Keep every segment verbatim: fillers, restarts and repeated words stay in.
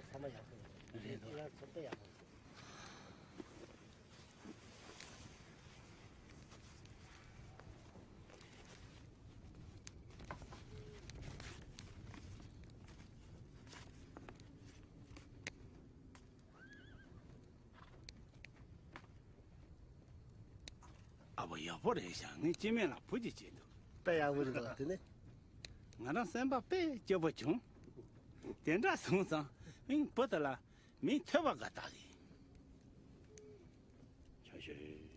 ཚང་མ་ཡག་པོ་ཡོད། རེད་འདུག་ཁྱེད་རང་ཚོ་དཔེ་ཡག་པོ་འདུག་ཨ་ཕ་ཡག་པོ་རེད་ཤག་ངས་སྐྱེ་དམན་ལ་བུ་གཅིག་སྐྱེས་འདུག་དཔེ་ཡག་པོ་རེད་པ་དེ་ནི། ང་རང་སེམས་པ་དཔེ་སྐྱིད་པོ་བྱུང་། དེ་འདྲ་སོང་ཙང་ཨིན་བུ་དེ་ལ་མིང་ཐོས་པ་དགའ་བཏགས་ཡིན། ཆོག་ཤོས།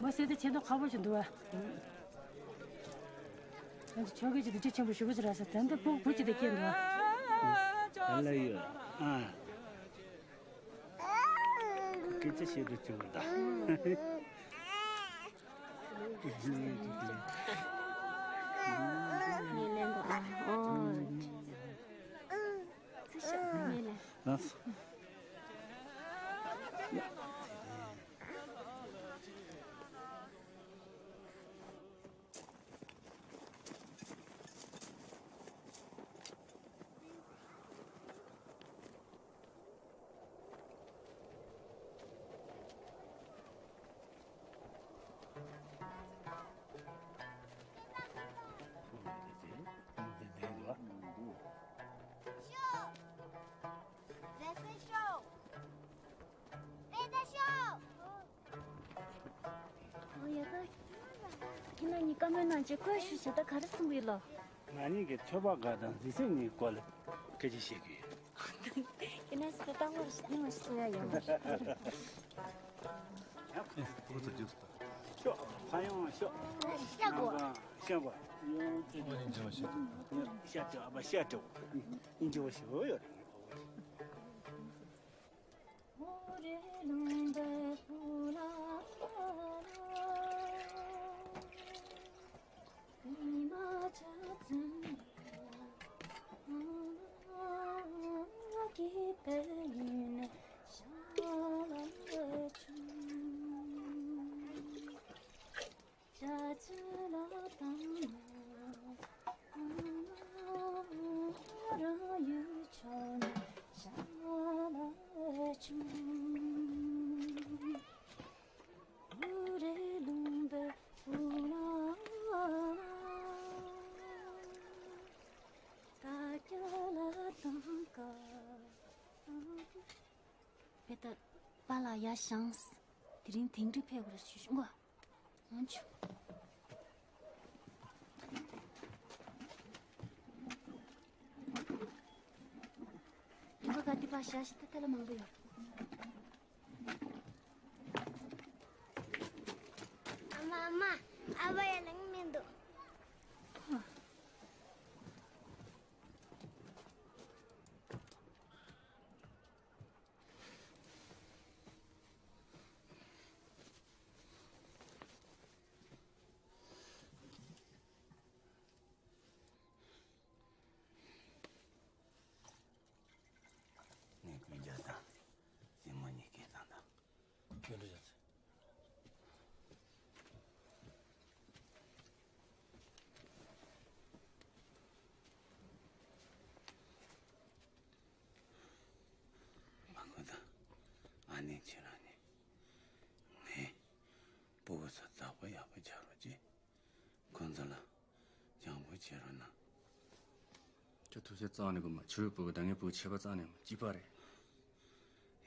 མ་ཟད་དེ་ཆེ་མདོག་ཁ་པོ་ཞིག་འདུག་ཨ། ང་ཚོ་ཆོ་གའི་ཆེད་དུ་ཅི་ཆེན་པོ་ཞུ་གི་ཟེར་ས་ད་འདི་ཕུག་བུ་ཅི་དེ་སྐྱེས་འདུག་ཨ། ཨ་ལ་ཡོད་ཨ། སྐད་ཆ་བཤད་དུ་བཅུག་པ་དང་། ངས་ལེན་དགོས་ཨ། ཨོ། ཚི་ཤ་ངས་ལེན། ལགས་སོ། ཨོ་ཡ་ད། ཁྱེད་རང་གཉིས་བཀའ་མོལ་གནང་རྗེས་ཁོས་ཞུ་ཞེ་ད་ག་རེ་གསུང་གི་ཡོད་ལོ། ང་གཉིས་ཀྱིས་ཐོས་པ་དགའ་དང་མཛེས་སེམས་གཉིས་སྐོར་ལ་སྐད་ཆ་བཤད་ཀྱི་ཡོད། ཁྱེད་རང་ཚོ་ད་ལྟ་བར་སྙིང་བ་ཞིག་གསུང་ཡ་ཡོད་མ་རེད། ཨོ་ཚོ་རྒྱུགས་སོང་། ཤོག་ཕ་ཡོང་ཤོག་ཤ་གོ་ཤ་གོ་ཤ་གོ་ཨོ་ནི་འཇོ་ཤ་ཤ་གོ་ཨ་པ་ཤ་གོ་ཨིན་འཇོ་ཤ་གོ་ཡོད་རེད། བེ་ད་པཱ་ལགས་ཡར་བཞེངས། དེ་རིང་དིང་རི་ཕེབས་དགོས་རེད་ཞུ་ཞུ་ངོ་། ཨང་ཆུ། དུ་བ་ག་དེ་པ་ཞག་ཤི་ཏི་ཏི་ལ་མང་པོ་ཡོད། ཨ་མ་ཨ་མ། ཨ་བ་ཡ་ལང་མི་འདུག་ངས་སྤུན་ཀྱག་དང་སྲིང་མོ་གཉིས་ཀའི་དང་དང་། སྐྱོན་འགྲོ་ཡོད་ཚེ། མ་ཁོ་དང་ཨ་ནེ་ཁྱེད་རང་ནི་ངའི་སྤུ་གུ་ཚོ་བདག་པོ་ཡག་པོ་རྒྱག་རོགས་གྱིས། ཁོ་ཚོ་ལ་སྤྱང་པོ་བྱེད་རོགས་གནང་། ཁྱོད་ཐུགས་སེམས་གཙང་ནས་གོ་མ། ཁྱོད་སྤུ་གུ་དང་ངའི་སྤུ་གུ་ཁྱད་པར་རྩ་ནས་མ་གཅིག་པ་རེད།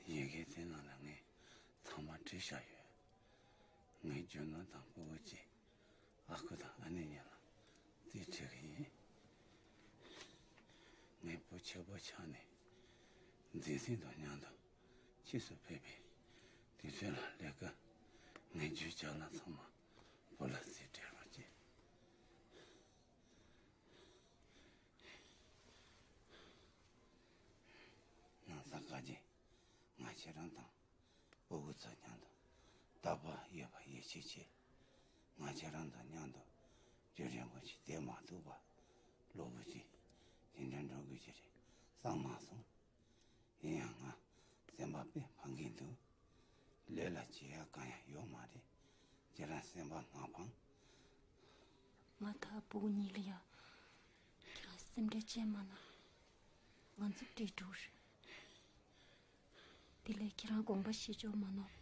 ཡི་གེ་དེ་ནང་ལ་ངས་ཚང་མ་བྲིས་བཞག་ཡོད། ངའི་རྒྱུ་ནོར་དང་སྤུ་གུ་གཅིག་ཨ་ཁུ་དང་ཨ་ནེ་གཉིས་ལ་རྩིས་སྤྲད་གི་ཡིན། ངའི་བུ་ཆེ་པོ་ཆགས་ནས་མཛེས་སེམས་དང་མཉམ་དུ་ཕྱིས་སུ་ཕེབས་པའི་དུས་ཚོད་ལ་ལས་ཀ་ངའི་རྒྱུ་ཅག་ལ་ཚང་མ་བུ་ལ་རྩིས་སྤྲད་རོགས་གྱིས། ཁྱེད་རང་དང་སྤུ་གུ་ཚོ་མཉམ་དུ་རྟག་པར་ཡོད་པ་ཡིད་ཆེས་ཆེ། ང་ཁྱེད་རང་དང་མཉམ་དུ་རྒྱུན་རིང་པོ་ཞིག་བསྡད་མ་ཐུབ་པ་ལོ་དགུ་ཅིག་དེ་འདྲ་འགྲོ་དགོས་ཀྱི་རེད་བསམ་མ་སོང་། ཡིན་ཡང་ང་སེམས་པ་དཔེ་ཕམ་གྱི་འདུག་ལས་ལ་བྱེད་ཡ་གང་ཡང་ཡོད་མ་རེད། ཁྱེད་རང་སེམས་པ་མ་ཕམ། ང་ད་སྤུ་གུ་གཉིས་ལ་ཡ། ཁྱེད་རང་སེམས་ཁྲལ་བྱེད་མ་གནང་། ང་ཚོ་འདྲེས་འགྲོ་རེད། དེ་ལས་ཁྱེད་རང་དགོངས་པ་བཞེས་ཆོག་མ་གནང་།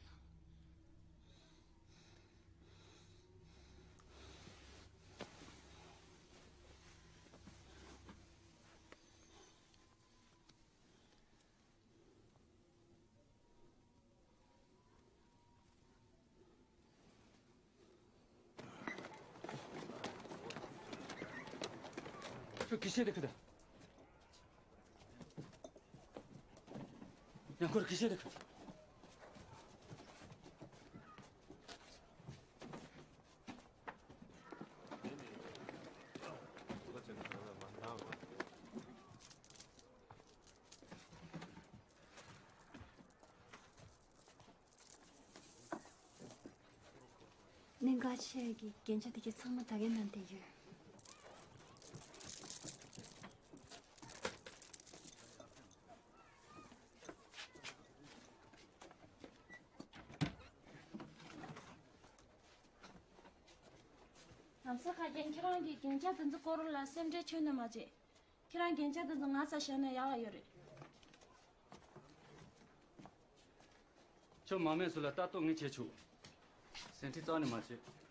ཁྱོད་ཀྱི་ཤེས་དེ་ཁུ་ད། ཡང་ཁོར་ཀྱི་ཤེས་དེ་ཁུ། གནད་འགག་ཆེ་གི་རྒྱན་ཆ་དེ་གའི་ཚང་མ་ད་གའི་ནང་བསྡད་ཡོད། ལམ་སང་ཁ་རྒྱན་ཁྱེད་རང་གི་རྒྱན་ཆ་དེ་ཚོ་སྐོར་ལ་སེམས་ཁྲལ་ཁྱོན་ནས་མ་བྱེད། ཁྱེད་རང་རྒྱན་ཆ་དེ་ཚོ་ང་ས་བཞག་ན་ཡག་ཡོད་རེད། ཁྱོད་མ་སྨད་སུ་ལ་ལྟ་རྟོག་ངས་བྱེད་ཆོག་སེམས་ཁྲལ་རྩ་ནས་མ་བྱེད།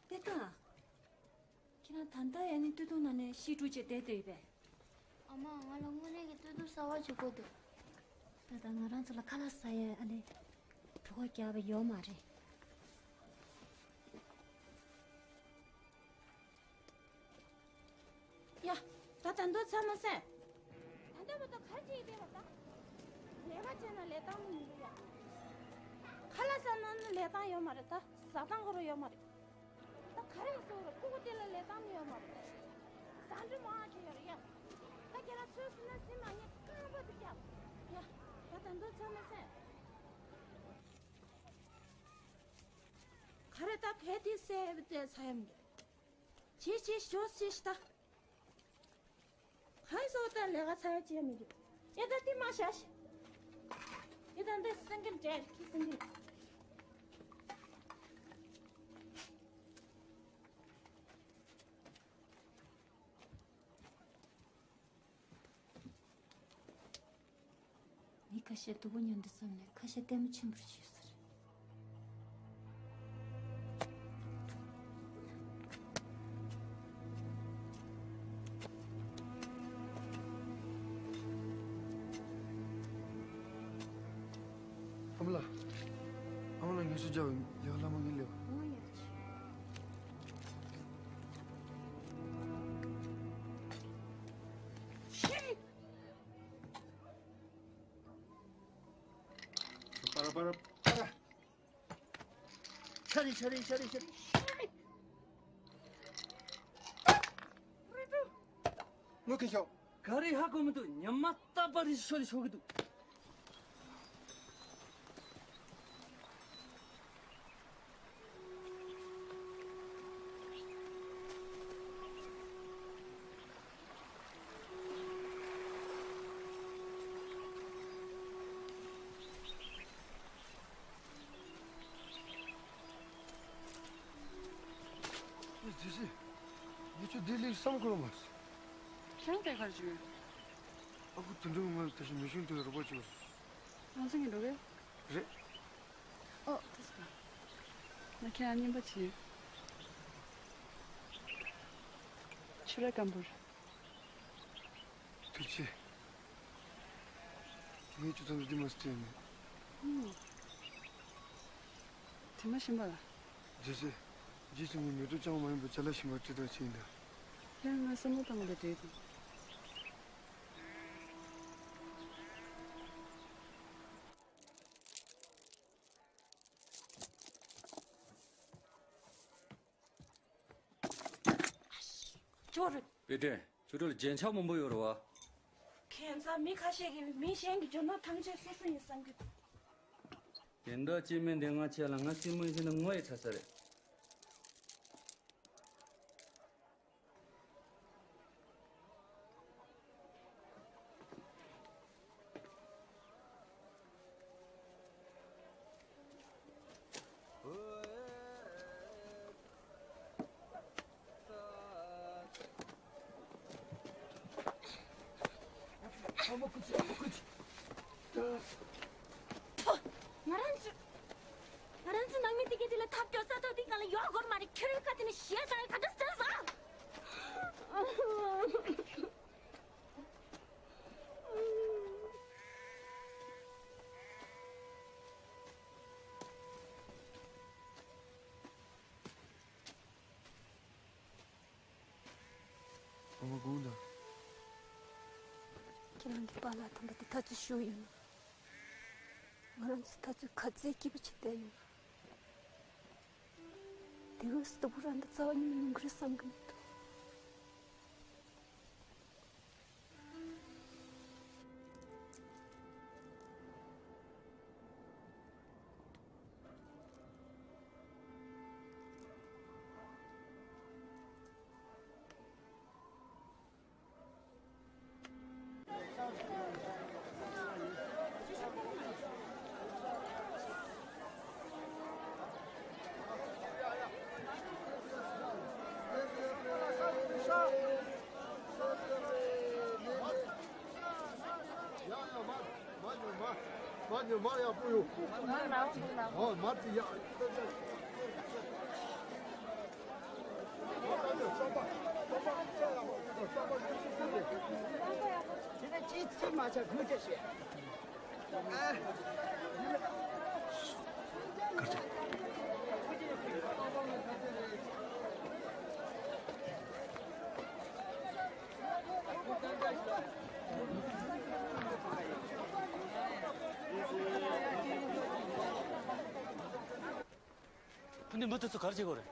དེ་ལྟ། ཁྱེད་རང་ད་ལྟ་ཡང་ནི་སྟོད་ཐུང་ནང་ནས་ཤི་དཀྲུག་བྱས་བསྡད་བསྡད་ཡོད་པས། ཨ་མ། ང་ལ་དངོས་གནས་ཀྱི་སྟོད་ཐུང་གསར་པ་ཅིག་དགོས་འདུག་ད་ལྟ་ང་རང་ཚོ་ལ་ཁ་ལག་ཟ་ཡས་ཨ་ནི་གྲོད་ཁོག་རྒྱགས་པ་ཡོད་མ་རེད། ཡ། ད་ད་འདོད་ཚར་མ་ཟད། ད་ལྟ་བར་དུ་ག་རེ་བྱེད་ཀྱི་བསྡད་པ་ད། ལས་ཀ་བྱས་ན་ལས་སྟངས་མི་འདུག་ཡ། ཁ་ལག་ཟ་ན་ནི་ལས་སྟངས་ཡོད་མ་རེད་ད། ཟ་སྟངས་ཁོ་རང་ཡོད་མ་རེད། ད་ག་རེ་ཟེར་རེད། སྤུ་གུ་དེ་ལ་ལས་སྟངས་ཡོད་མ་རེད། ཟ་འདྲི་མང་ཆེ་ཡོད་རེད་ཡ། ད་ཁྱེད་རང་ཚོས་ཟིན་ན་ཟིན་མ་ཉེས་རྐང་པ་དེ་རྒྱག་ཡ། ད་ད་འདོད་ཚར་མ་ཟད། ག་རེ་ད་གལ་ཏེ་སེ་བི་དེ་ཚ་ཡམ་གྱི། ཅི་ཅི་ཞོ་སི་ཤི་ད། གང་སོ་ད་ལས་ཀ་ཚ་ཡ་ཅི་ཡ་མི་འདུག་ཨེ་ད་དེ་མ་ཤ་ཤི། ཨེ་ད་འདི་སེང་གེ་འདྲ་ཁི་སེང་གེ། མི་ཁ་ཤས་སྡུག་པོ་མྱོང་དུས་ཙམ་ནས་ཁ་ཤས་ལྟད་མོ་ཆེན་པོ་ཞིག་ཟེར། ཨ་མ་ལགས། ཨ་མ་ལགས་ངལ་གསོ་རྒྱག་པའི་ལས་ཀ་ལྷག་མ་ངས་ལས་པ། ཨོ་ཡ་ཆི། པ་ར་པ་ར་པ་ར། ཤ་རི་ཤ་རི་ཤ་རི་ཤ་རི། ངོ་ཁེ་ཤོག་ག་རེ་ཧ་གོ་མི་འདུག་ཉི་མ་རྟག་པར་རི་ཤོ་རི་ཤོ་གི་འདུག་ཨེ་ཇི་སི། ངས་ཁྱོད་བདེ་ལེགས་བསམ་གོ་མ་སོང་། ཁྱེད་རང་དེ་གར་བྱོས། ཨ་ཁུ་དོན་གྲུབ་ང་ལ་དེ་བཞིན་མེ་ཤིང་དེ་རོགས་པ་བྱོས། རང་ཚོ་གཉིས་འགྲོ་གི། རེད། ཨོ་ཐུགས་རྗེ་ཆེ། ང་ཁྱེད་རང་རྔན་པ་བྱེད། ཆུ་ར་སྐམ་པོ་རེད། ཐུགས་རྗེ་ཆེ། ངས་ཁྱོད་ཚོ་འདི་མ་སྤྲད་ནས། ཨུམ། དྲི་མ་ཞིམ་པ་ལ། རྗེས་སུ། རྗེས་སུ་ངས་མེ་ཏོག་ལྕང་མ་ཡིན་པའི་ཅ་ལག་ཞིམ་པ་སྤྲད་དང་ཕྱིན་འདུག་ཡང་ང་བསམ་བློ་བཏང་བ་དང་འབྲེལ་འདུག་ཅོ་རེད། པེ་ཏྲེ། ཁྱོད་ཚོ་ལ་རྒྱན་ཆ་མང་པོ་ཡོད་རེད་བ། ཁྱད་མཚར། མི་ཁ་ཤས་ཀྱིས་མི་གཞན་གྱི་རྒྱུ་ནོར་ཐམས་ཅད་སོ་སོ་ཡིན་བསམ་གྱི་འདུག་དེ་འདྲ་སྐྱེ་དམན་དེ་ང་ཆེ་ལ་ང་སྲིང་མོ་ཡིན་ཟེར་ན་ངོ་ཡི་ཚ་ས་རེད། ང་རང་ཚོ། ང་རང་ཚོ་ནང་མི་དེ་གའི་དེ་ལ་ཐབས་སྐྱོ་ས་ཐོག་དེ་ག་ལ་ཡོག་སྒོར་མ་རེད། ཁྱོད་རའི་ཁ་དེ་ནས་ཞེ་ས་རེད། ག་འདྲ་ཟེར་ས། ཨ་མ་དགོངས་དག་ཁྱེད་རང་གི་པཱ་ལགས་དམ་པ་དེ་ད་ཚོད་བཞུགས་ཡོད་ན། ང་རང་ཚོ་ད་ཚོད་ག་ཚད་སྐྱིད་པོ་བྱས་བསྡད་ཡོད་ན། དེ་ག་སི་ཏོ་བུ་རང་ད་རྩ་བ་ཉིད་ནས་ཡོང་གི་རེད་བསམ་གི་མི་འདུག་ཡ་ཡ་མ། མ་ཉོ་མ། མ་ཉོ་མ་ཡག་པོ་ཡོད། ཨོ་མ་དེ་ཡག་དེ་ནས་ཅི་ཅི་མ་བྱ་དགོས་ཀྱི་ཞེས། འདི་མི་དེ་ཚོ་ག་རེ་བྱེད་དགོས་རེད།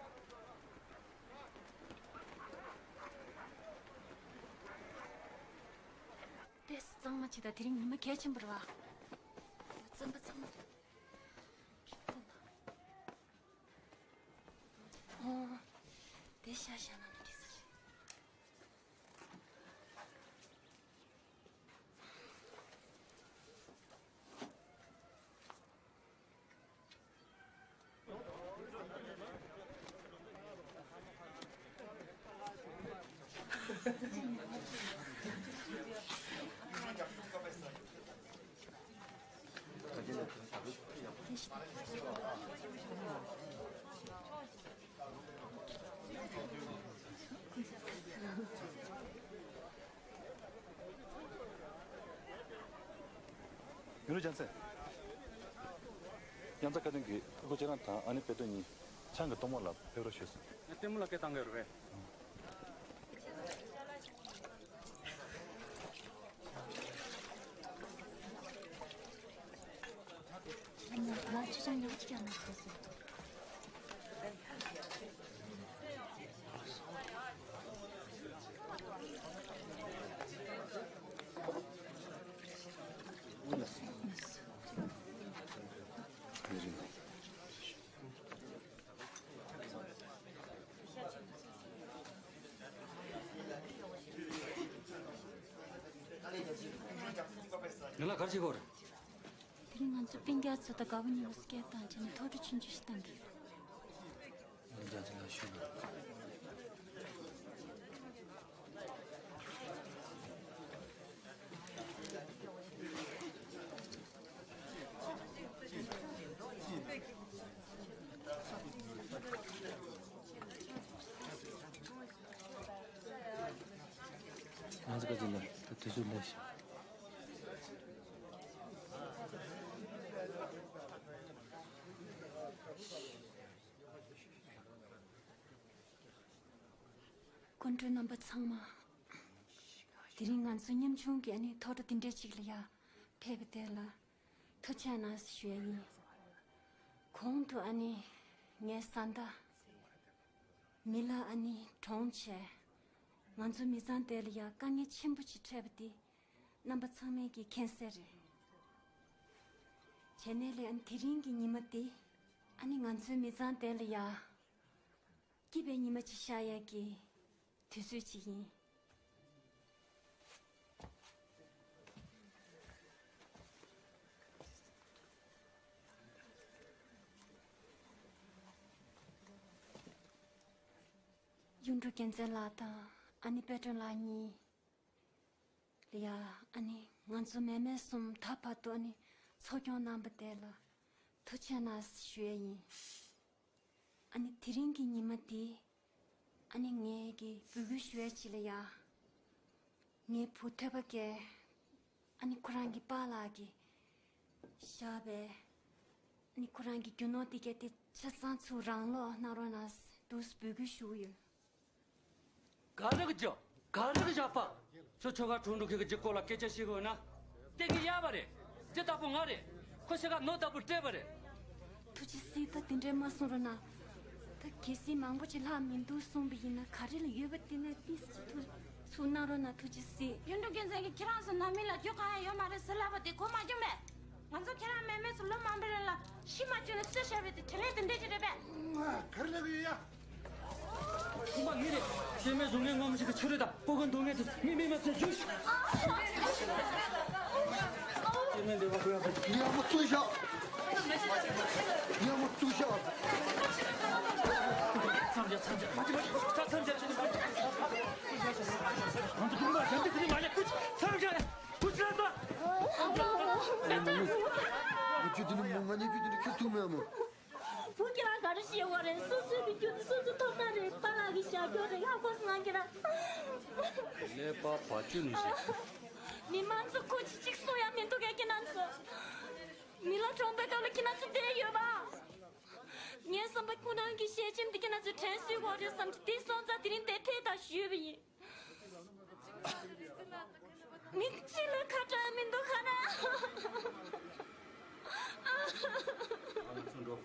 ཏོག་ཙམ་གཙང་མ་བྱེད་དང་། དེ་རིང་ཉི་མ་གལ་ཆེན་པོ་རེད་བ། རྩམ་པ་ཚང་མ། ཨོ། དེ་ཤ་ཤ་ན་ནི་དེ་ཚོ་རེད། ཡུན་རིང་བྱང་སེ། ཉམས་རྩ་བཀའ་བསྟན་གྱིས་ཕྲུ་གུ་ཁྱེད་རང་དང་ཨ་ནེ་དཔེ་སྟོན་གཉིས་ཆང་གི་གཏོང་མ་ལ་ཕེབས་རོགས་ཞུས་སོང་། ལྟད་མོ་ལ་སྐད་བཏང་གི་ཡོད་རེད། ང་ལ་ག་རེ་བྱེད་དགོས་རེད། དེ་རིང་ང་ཚོ་སྤུན་ཀྱག་ཚོ་དང་དགའ་པོ་ཉེ་པོ་སྐད་བཏང་བྱས་ནས་ཐུགས་སྤྲོ་ཆུང་ཆུང་ཞིག་བཏང་གི་ཡོད། ང་རྒྱ་ཆེ་ལ་ཞུ་དགོས། ང་ཚོ་བཀའ་དྲིན་ལ་ད་དུས་ཚོད་ལས་ཤིག་སྐུ་མགྲོན་རྣམ་པ་ཚང་མ། དེ་རིང་ང་ཚོ་ཉམ་ཆུང་གི་ཨ་ནི་ཐོག་འགྲོ་འདི་འདྲས་ཅིག་ལ་ཡ་ཕེབས་པ་དེ་ལ་ཐུགས་རྗེ་གནང་ཞུ་ཡ་ཡིན། གོང་དུ་ཨ་ནི་ངའི་བཟའ་ཟླ་མི་ལ་ཨ་ནི་གྲོངས་བྱས། ང་ཚོ་མི་ཚང་དེ་ལ་ཡ་དཀའ་ངལ་ཆེན་པོ་ཅིག་འཕྲད་པ་དེ་རྣམ་པ་ཚང་མས་ཀྱིས་མཁྱེན་གསལ་རེད། བྱས་ནས་ལས་ཨ་ནི་དེ་རིང་གི་ཉི་མ་དེ་ཨ་ནི་ང་ཚོའི་མི་ཚང་དེ་ལ་ཡ་སྐྱིད་པའི་ཉི་མ་ཅིག་ཤར་ཡ་གི་དུས་ཚོད་ཅིག་ཡིན། གཡུང་དྲུང་རྒྱལ་མཚན་ལགས་དང་ཨ་ནི་དཔལ་སྒྲོན་ལགས་གཉིས་ལ་ཡ་ཨ་ནི་ང་ཚོ་མེ་མེ་གསུམ་ད་བར་དུ་ཨ་ནི་འཚོ་སྐྱོང་གནང་པ་དེ་ལ་ཐུགས་རྗེ་གནང་ཞུ་ཡ་ཡིན། ཨ་ནི་དེ་རིང་གི་ཉི་མ་འདི་ཨ་ནི་ངས་ཀྱི་འབོད་སྐུལ་ཞུ་ཡ་ཅིག་ལ་ཡ། ངའི་བུ་ཐོས་པ་སྐྱེས། ཨ་ནི་ཁོ་རང་གི་པཱ་ལགས་ཀྱི་བཞག་པའི་ཨ་ནི་ཁོ་རང་གི་རྒྱུ་ནོར་དེ་གས་དེ་ཆ་ཚང་ཚུར་རང་སློག་གནང་རོགས་གནང་འདུག་འབོད་སྐུལ་ཞུ་གི་ཡོད། ག་རེ་གི་རྒྱུ། ག་རེ་གི་བཞག་པ། ཁྱོད་ཁྱོ་ག་གྲོང་འགྲོ་ཁྱེད་ཀྱི་རྒྱུ་སྐོར་ལ་སྐད་ཆ་བཤད་གི་ཡོད་ན། དེ་གི་ཡག་པ་རེད། དེ་ལྟ་བུ་ང་རེད། ཁོ་ཤ་ཁ་ནོར་ལྟ་བུ་སྤྲད་པ་རེད། ཐུགས་རྗེ་གཟིགས། ད་དེ་འདྲས་མ་གསུང་རོགས་གནང་། ད་གལ་སྲིད་མང་པོ་ཅིག་ལྷག་མི་འདུག་གསུངས་པ་ཡིན་ན་ག་རེ་ལ་ཡོད་པ་དེ་ནས་ཏིས་ཅིག་ཐུགས་ཚུར་གནང་རོགས་གནང་། ཐུགས་རྗེ་གཟིགས། གཡུང་དྲུང་རྒྱལ་མཚན་གྱིས་ཁྱེད་རང་ཚོ་ནང་མི་ལ་རྒྱུ་གང་ཡང་ཡོད་མ་རེད་ཟེར་ལབ་པ་དེ་གོ་མ་བྱུང་པས། ང་ཚོ་ཁྱེད་རང་མེ་མེ་ཚོ་ལོ་མང་པོའི་རིང་ལ་ཤི་མ་བཅོས་ནས་གསོས་བཞག་པའི་དེ་དྲིན་ལན་དེ་འདྲས་ཅིག་རེད་པས། ང་ག་རེ་ལབ་ཀྱི་ཡོད་ཡ། ཁོང་པ་ངེད་རེད། སྐྱེ་མེད་བཟུང་ངན་ངོམ་ཞིག་གི་ཆུ་རེད་ད། སྤུ་གུ་འདུག་ངེད་དུ་མི་མེད་མ་ཚོས་རྒྱུ་ཞིག་སྐྱེ་མེད་འདེབས་པ་ཁོ་ཡག་པོ། ཡག་པོ་བཙུགས་ཤག་ཡག་པོ་བཙུགས་ཤག་མཚམས་བཞག་མཚམས་བཞག་མ་ཅི་མ་ཅི་མཚམས་བཞག་ང་ཚོ་དུང་པ་ཞབས་ཏི་ཁི་ནི་མ་ཉག་ཀུ་མཚམས་བཞག་ཀུ་ཅི་ལ་ཏོ། ང་ཅི་དེ་ནི་མོ་ང་ཉེ་ཅི་དེ་ནི་ཁྱེད་ཐུག་མེད་མོ། བུ་ཁྱེད་རང་ག་རེ་བཤད་དགོས་རེད། སོ་སོའི་གི་རྒྱུ་དེ་སོ་སོ་ཐོབ་ཐང་རེད། པཱ་ལགས་ཀྱི་ཞབས་ཀྱོག་རེད། ཧ་གོ་སོང་ང་ཁྱེད་རང་། ཀླད་པ་བ་ཅུ་ནི་ཞིག་མི་མང་ཚོ་ཁོ་ཅི་གཅིག་གསུང་ཡ་མི་འདུག་གས་ཁྱེད་རང་ཚོ། མི་ལ་གྲོངས་པའི་སྐབས་ལ་ཁྱེད་རང་ཚོ་བསྡད་ཡོད་པ། ངའི་བསམ་པ་ཁོ་རང་གི་ཞལ་ཆེམས་དེ་ཁྱེད་རང་ཚོས་དྲན་གསོས་དགོས་རེད་བསམ་གྱི་དེ་སོང་ཙང་དེ་རིང་འདིར་ཕེབས་དང་ཞུས་པ་ཡིན། མི་གཅིག་ལ་ཁ་གྲག་མི་འདུག་ག་ན། ང་ཚོ་འགྲོ།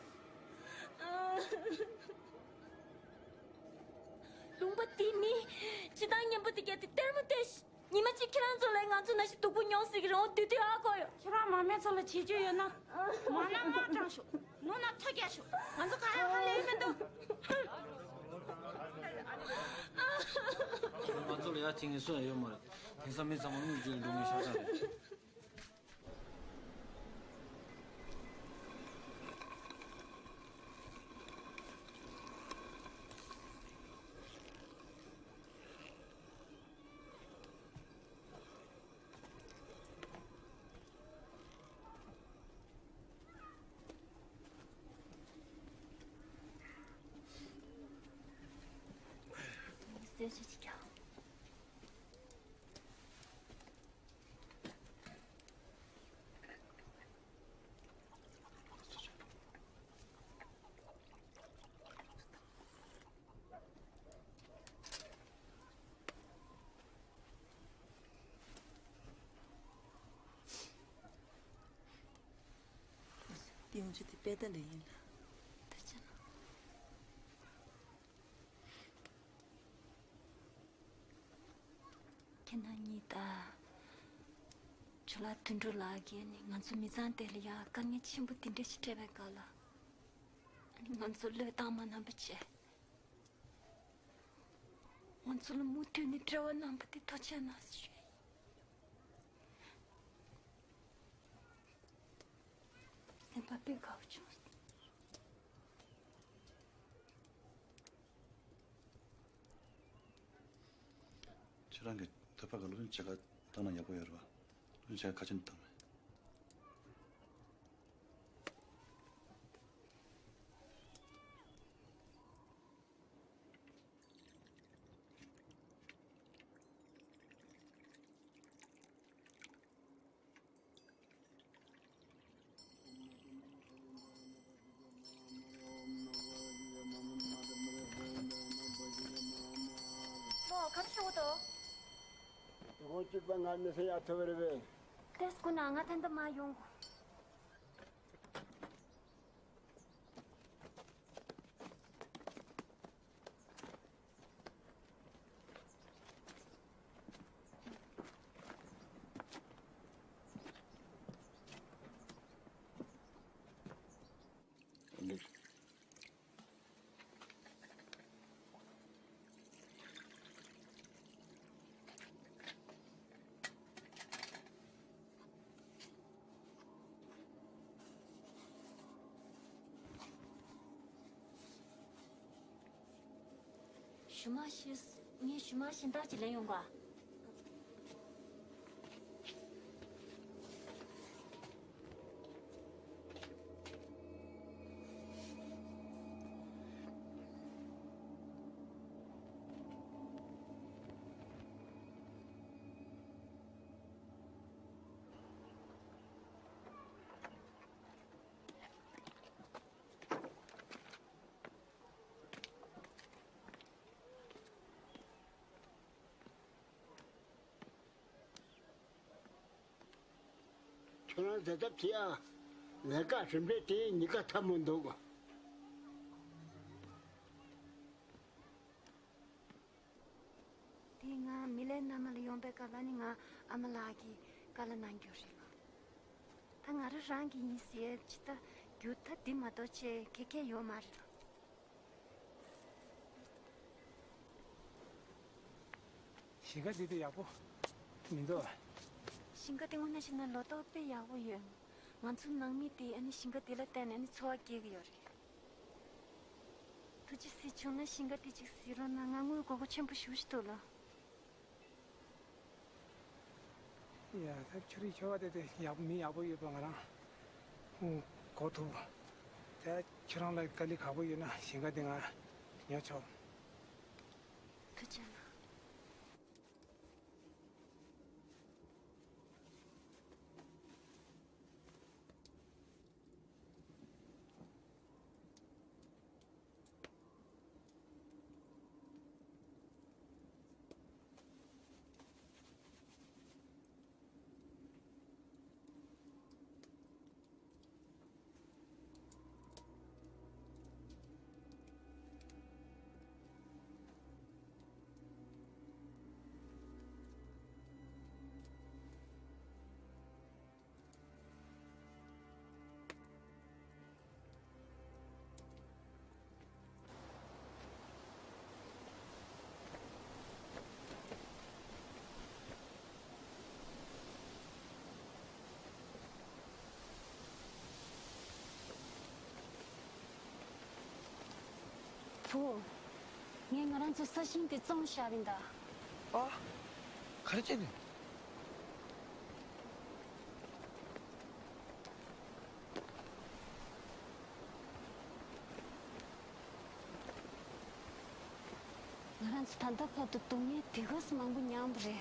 ལུང་པ་འདི་ནི་སྤྱི་བཏང་གཉན་པོ་འདི་གས་དེ་ལྟད་མོ་ལྟ་ཞིག་ཉི་མ་གཅིག་ཁྱེད་རང་ཚོ་ལས་ང་ཚོ་ནང་བཞིན་སྡུག་པོ་མྱོང་སྲིད་ཀྱི་རེད། འོ་དུས་དུས་ཨ་ཁོ་ཡོད། ཁྱེད་རང་མ་སྨད་ཚོ་ལ་བྱེད་རྒྱུ་ཡོད་ན། མ་ན་དམག་དྲངས་ཤོག་ནོར་ན་ཐོ་རྒྱག་ཤོག་ང་ཚོ་ག་ཡང་ཧ་ལས་མི་འདུག་ང་ཚོ་ལ་ཡ་བྱེད་མཁན་སུ་ཡང་ཡོད་མ་རེད། དེང་སང་མི་ཚང་མ་དངུལ་བརྗོད་འགྲོ་མཁན་ཤ་སྟག་རེད། ཏིང་ཅི་དེ་པད་ད་ལེ་ཡིན་ལ། ད་ཅི་ན། ཁྱེད་རྣམ་གཉིས་ད། ཇོ་ལགས་དོན་གྲུབ་ལགས་ཀྱིས་ནི་ང་ཚོ་མི་ཚང་དེ་ལ་ཡ་དཀའ་ངལ་ཆེན་པོ་དེ་འདྲ་ཞིག་འཕྲད་པའི་སྐབས་ལ། ང་ཚོ་བློས་བཏང་མ་གནང་བ་བྱས། ང་ཚོ་ལ་མུ་མཐུད་ནས་འབྲེལ་བ་གནང་པ་དེ་ཐུགས་རྗེ་གནང་ཞུ་ཡ་ཡིན། སེམས་པ་དཔེ་དགའ་བོ་བྱུང་། ཁྱེད་རང་གིས་ཐོས་པ་གི་སློབ་སྦྱོང་བྱེད་ག་བཏང་ན་ཡག་པོ་ཡོད་རེད་བ། སློབ་སྦྱོང་བྱེད་ག་ཁ་ཆེམས་བཏང་མེད། ཤོག་དོ། དོ་དགོང་གཅིག་པ་ང་མི་སེ་ཡ་ཐོ་བེ་རེ་བེ། ཏེས་ཀུ་ན་ང་ཐན་ད་མ་ཡོང་གོ། ཞུ་མ་ཤེས། ངས་ཞུ་མ་ཤེས་འདག་ཅིག་ལེན་ཡོང་ག། ཁྱོད་རང་ཟེར་ཐབས་བྱེད་ཨ། ལས་ཀ་རིམ་པས་དེ་གཉིས་ཀ་འཐབ་མི་འདུག་ག། དེ་ང་མི་ལའི་མནའ་མ་ལ་ཡོང་པའི་སྐབས་ལ་ནི་ང་ཨ་མ་ལགས་ཀྱིས་བཀའ་སློབ་གནང་རྒྱུ་རེད་ལ། ད་ང་རང་རང་གི་ཡིན་ཟེར་ཅི་ད་རྒྱུ་ད་འདི་མ་གཏོགས་ཆེ་གེ་གེ་ཡོད་མ་རེད་ལ། ཞིང་ཁ་འདི་དེ་ཡག་པོ་མི་འདུག་ཨ། ཞིང་ཁ་དེ་དངོས་གནས་བཤད་ན་ལོ་ཏོག་དཔེ་ཡག་པོ་ཡོད། ང་ཚོ་ནང་མི་དེ་ཨ་ནི་ཞིང་ཁ་དེ་ལ་བརྟེན་ནས་ཨ་ནི་འཚོ་བ་སྐྱེལ་གི་ཡོད་རེད། ཐུགས་རྗེ་གཟིགས་བྱུང་ན་ཞིང་ཁ་དེ་གཅིག་གཟིགས་རོགས་གནང་། ང་དངུལ་དགོས་མཁོ་ཆེན་པོ་ཞེ་པོ་ཞིག་འདུག་ལ། ཡ་ད་ཁྱོད་རིག་ཁྱོད་བ་དེ་དེ་ཡག་མི་ཡག་པོ་ཡོད་པ་ང་རང་ཧུང་གོ་ཐུབ། ད་ཁྱོད་རང་ལ་དཀའ་ལས་ཁག་པོ་ཡོད་ན་ཞིང་ཁ་དེ་ང་ཉོ་ཆོག། ཐུགས་རྗེ་གནང་། བུ། ངས་ང་རང་ཚོའི་ས་ཞིང་དེ་བཙོངས་བཞག་པ་ཡིན་ད། ཨ། ག་རེ་བྱས་ནས། ང་རང་ཚོ་ད་ལྟ་བར་དུ་སྡུག་བསྔལ་དེ་ག་ཙམ་མང་པོ་མྱངས་པ་རེད།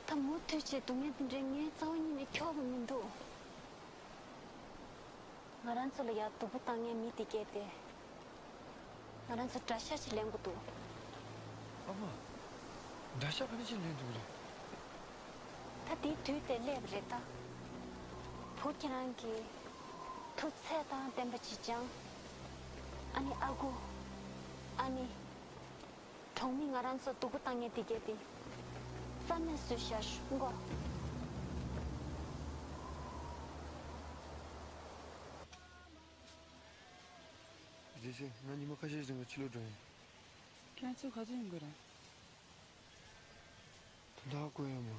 ད་མུ་མཐུད་བྱས་སྡུག་བསྔལ་དེ་འདྲའི་ངའི་རྩ་བ་ཉིད་ནས་འཁྱོག་པ་མི་འདུག། ང་རང་ཚོ་ལ་ཡ་སྡུག་པོ་བཏང་མཁན་མི་དེ་གས་ཏེ། ང་རང་ཚོ་དགྲ་ཤ་ཅིག་ལེན་དགོས་འདུག། ཨ་མ། དགྲ་ཤ་ག་ནས་ཅིག་ལེན་དགོས་རེད། ད་དེའི་དུས་དེ་སླེབས་པ་རེད་ད། བུ་ཁྱེད་རང་གིས་མཐུ་ཚད་དང་ལྡན་པ་ཅིག་སྦྱངས། ཨ་ནི་ཨ་ཁུ། ཨ་ནི། གྲོང་མི་ང་རང་ཚོ་སྡུག་པོ་བཏང་མཁན་དེ་གས་དེ། རྩ་མེད་བཟོས་བཞག་ཤོག་མགོ། རྗེས་ཤེས། ང་ཉི་མ་ཁ་ཤས་རིང་ལ་ཕྱི་ལོགས་འགྲོ་ཡིན། ཁྱེད་ཚོ་ག་ཚོད་ཡོང་གི་རེད། དོན་དག་གོ་ཡ་མ།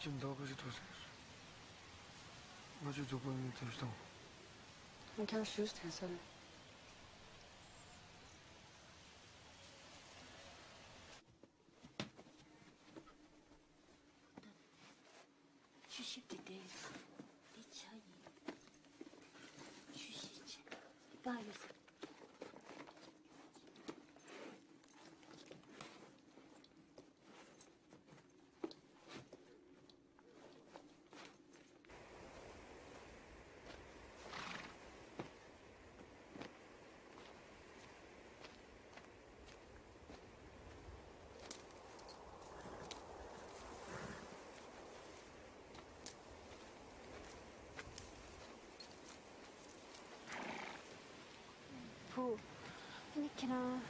ཅིམ་དག་ཁ་ཤས་ཐུག་སོང་། ང་ཚོའི་རྫོགས་པ་ཡོང་ཐབས་ཤིག་དང་། ང་ཁྱེད་ཞུས་དེ་ས་རེད། ཆུ་ཞིབ་དེ་དེ་ཡིན། དེ་ཆ་ཡིན། ཆུ་ཞིབ་ཆ། དེ་པ་ཡོད་ས། ཨ་ནི་ཁྱེད་རང་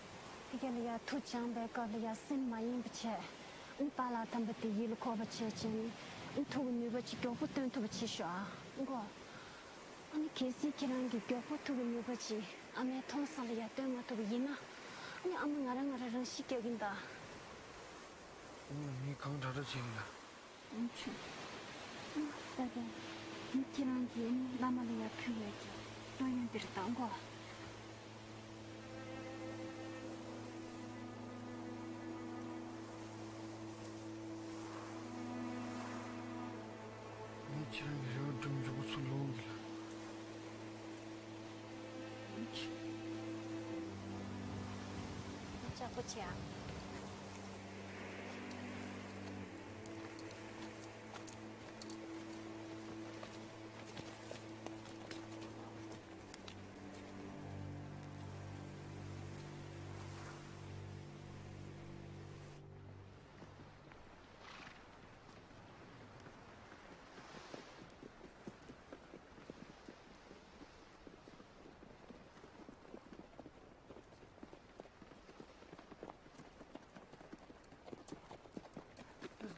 ཕ་གི་ལ་ཡ་ཐུགས་སྦྱངས་པའི་སྐབས་ལ་ཡ་སེམས་མ་ཡེངས་པ་བྱས། ཨ་ནི་དཔལ་ལྷ་དམ་པ་དེ་ཡིད་ལ་འཁོར་བ་བྱས་བྱས་ནས། ཨ་ནི་ཐུགས་ཀྱི་ནུས་པ་ཅིག་མགྱོགས་པོ་སྟོན་ཐུབ་པ་བྱེད་ཤོག་ཨ། ཨ་ནི་གལ་སྲིད་ཁྱེད་རང་གིས་མགྱོགས་པོ་ཐུགས་ཀྱི་ནུས་པ་ཅིག་ཨ་མའི་མཐོང་སར་ལ་ཡ་སྟོན་མ་ཐུབ་པ་ཡིན་ན། ཨ་ནི་ཨ་མ་ང་རང་ང་རང་རང་ཤི་རྒྱག་གིན་གདའ། ཨ་མ་ངས་གང་དྲག་དྲག་བྱས་ཡིན་ལ། ཨ་ཆུ། ཨ་ད་ད། ཁྱེད་རང་གིས་བླ་མ་ལ་ཡ་ཕུལ་བའི་གི་སྟོད་ཡོན་འདིར་བཏང་གོ། ངས་ཁྱེད་རང་གི་རེ་བ་སྒྲུབ་མགྱོགས་པོ་ཚུར་ལོག་གི་ལ། ཨ་ཆུ། ལྕགས་པོ་ཆེ་ཨ།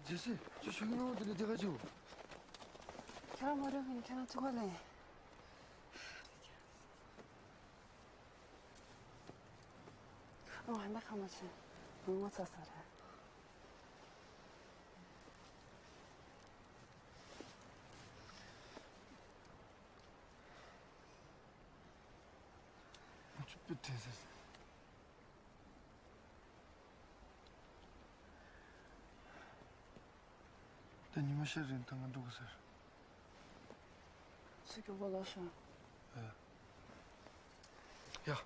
ཇེ་སི། ཁྱོད་ཤོག་ངོ་དེ་ནས་དེ་ག་ཅིག་ཁྱེད་རང་མ་རེད་ཧིན། ཁྱེད་རང་ཚུགས་ཁ་ལེན། ཨོ་ཧན་ད་ཁ་མ་ཆེ། ངོ་ཚ་ས་རེད། ང་ཚོ་དཔེ་དྲན་ས་ཟེར། ད་ཉི་མ་ཤར་རིང་ད་ང་འགྲོ་གི་ཟེར། ཚུར་རྒྱུག་གོ་ལོག་ཤོག་ཨ། ཡ།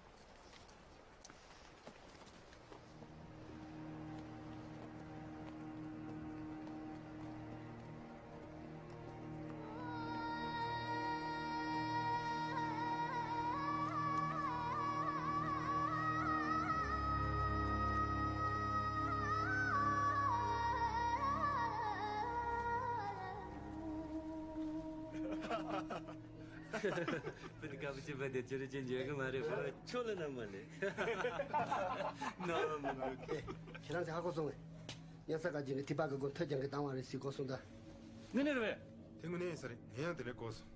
ཕུ་ནི་ཀ་བུ་ཅི་བ་དེ་ཅི་རེད་ཅན་འཇོན་གི་མ་རེད་པ། ཁྱོད་ལ་ན་མ་ནི། ནོ་མི་ནོ། ཁྱེད་རང་ཚོ་ཧ་གོ་སོང་ངས། ཉ་ས་ག་ཅི་ནས་ཐི་པ་གི་སྒོ་ཐོད་ཀྱང་གི་བཏང་བ་རེད་ཟེར་གོ་སོང་ད། དངོས་གནས་རེད་པས། དེ་དངོས་གནས་ཡིན་ས་རེད། ངས་ཡང་དེ་འདྲ་གོ་སོང་།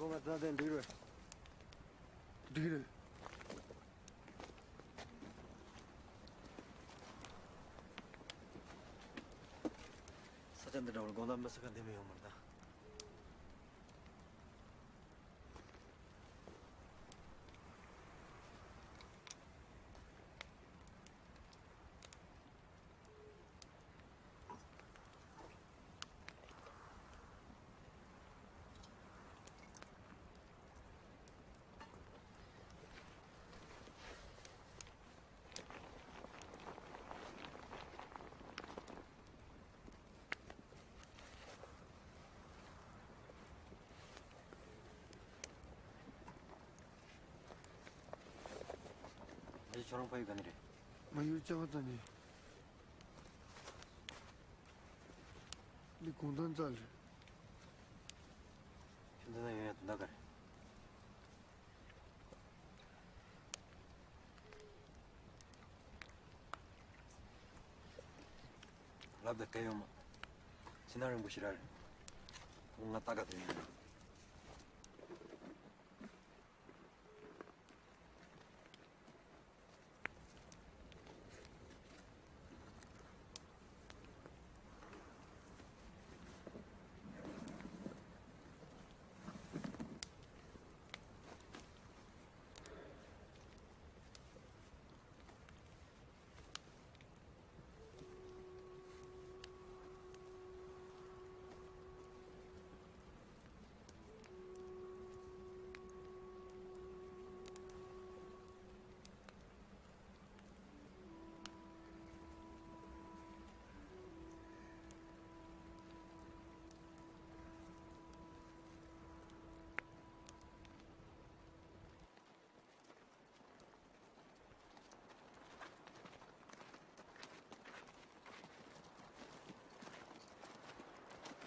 ཁོ་ང་ད་དེ་འགྲིག་རེད། འགྲིག་རེད། ས་ཆ་འདི་འདྲ་བོར་དགོང་དག་མི་ས་ཁ་འདེམས་ཡོང་མ་རེད་ད། ཨ་ཅེ་ཁྱོད་རང་ཕ་ཡུལ་ག་ནས་རེད། ང་ཡུལ་ལྕགས་པ་རྩ་ནས། འདི་གུང་ཐང་རྩ་རེད། ཁྱོད་འདི་ན་ཡོང་ཡ་དོན་དག་ག་རེད། ལབ་དང་ག་ཡོང་མ། ཕྱི་ནང་རིང་པོ་ཞེ་དྲག་རེད། ཁོང་ང་ལྟ་ག་དེ་ཡིན།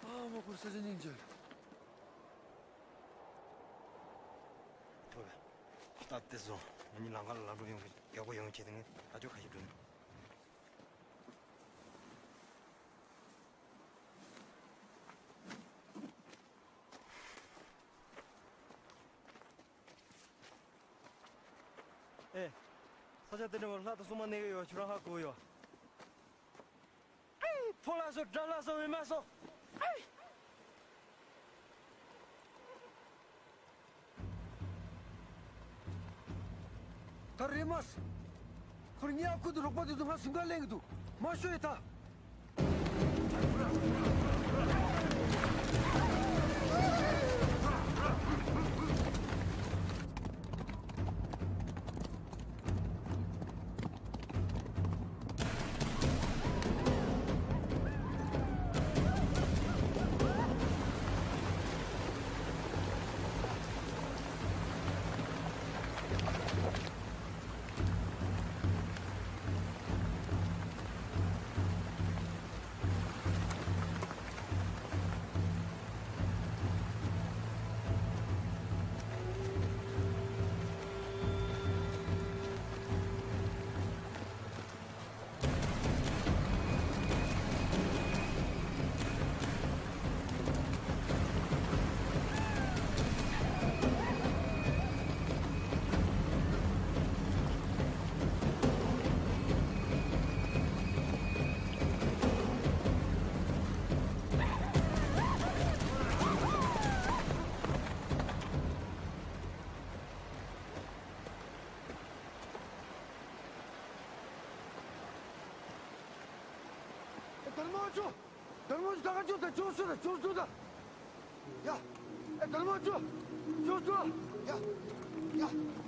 ཨ་མ་ཁུར་ས་ཆ་སྙིང་རྗེ། ཐོབ་པས། སྟབས་བདེ་སོང་། ང་གཉིས་ལམ་ཁ་ལ་ལམ་འགྲོ་ཡོང་གི་ཡག་པོ་ཡོང་གི་བྱས་ཏེ་ངས་ད་ཅོ་ཁ་ཤས་འགྲོ་ཡིན། ཨེ། ས་ཆ་དེ་འདྲ་བར་ལྷ་དང་སྲུང་མ་གནས་ཀྱི་ཡོད། ཁྱོད་རང་ཧ་གོ་ཡོད། ཨེ། ཕོ་ལྷ་སོགས་དགྲ་ལྷ་སོགས་འོད་མ་སོགས། ཨེ། ད་རེས་མ་སོང་། ཁོར་ངའི་ཨ་ཁུ་དང་རོགས་པ་དེ་ཚོ་ང་སེམས་ཁར་ལེན་གི་འདུག་མ་ཤོད་ཡ་ད། དར་མ་ཅོ། དར་མ་ཅོ་ད་ག་ཅོ་ད་ཅོ་སུ་ད་ཅོ་སུ་ད། ཡ། ཨེ་དར་མ་ཅོ། ཅོ་སུ། ཡ། ཡ།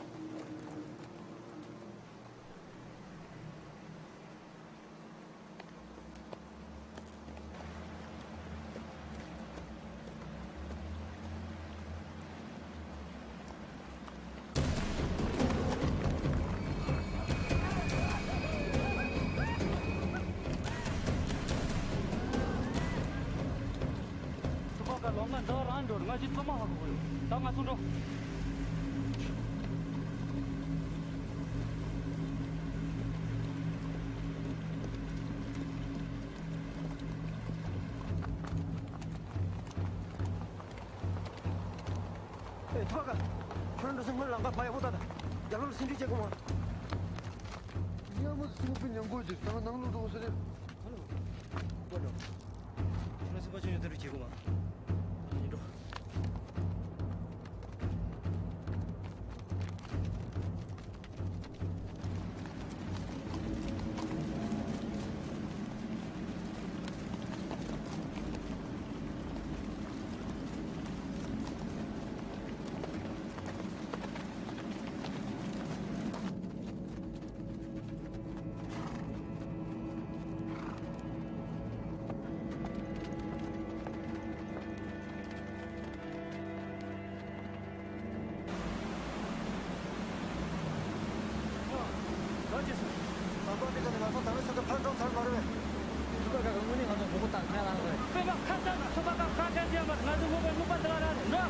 ཚོ་པ་ཀ་ལོང་ང་འདི་རང་འགྲོ་ང་ཅི་ཚང་མ་ཧ་གོ་ཡོད། ད་ང་སུ་འགྲོ། ཕ་ག་ཁྱོད་འགྲོ་སོང་། ངའི་ལམ་ཁ་ཕ་ཡག་པོ་ད་ད། རྒྱ་ལོ་ལ་སེམས་ཁྲལ་བྱེད་དགོས་མ། ཉ་མོ་སེམས་པའི་ཉམས་གོ་ཅིག་ད་ནང་ལོག་འགྲོ་ས་རེད། ཧ་ལོ། པོ་འགྲོ། ཁྱོད་སེམས་པ་ཆུང་ཆུང་དེ་འདྲ་བྱེད་དགོས་མ། ཉིན་འགྲོ། ཟམ་པ་འདི་ག་ནས་ང་ཚོ་ད་ལོ་ཆུ་ཚོད་ཕར་འགྲོ་ཚར་མ་རེད་པས། ཚོ་པ་ག་ག་དངོས་གནས་ང་ཚོ་མགོ་སྐོར་བཏང་ཁ་ལངས་རེད། དཔེ་མ་ཁ་ཚ་ན་ཚོ་པ་ག་ཁ་ཁ་ཅན་པར་ང་ཚོ་ངོ་བའི་ལུག་པ་འདི་ག་ར་རེད་འགྲོ།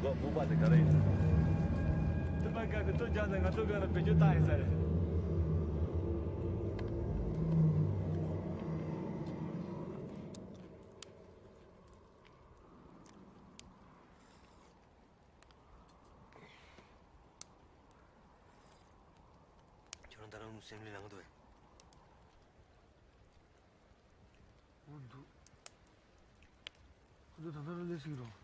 ལོ་ཀ་སྤུག་པ་དེ་ག་རེ་ཡིན། དེ་པ་ག་གི་ཐུགས་རྒྱག་ནས་ང་ཚོ་ག་ལ་བེད་སྤྱོད་བཏང་ཡིན་ས་རེད། ཁྱོད་རང་ད་རང་སེམས་ལས་ལངས་འདུག་བས། འོ་འདུག་འོ་འདུག་ད་ལྟ་རང་ལས་སྲིད་རོགས།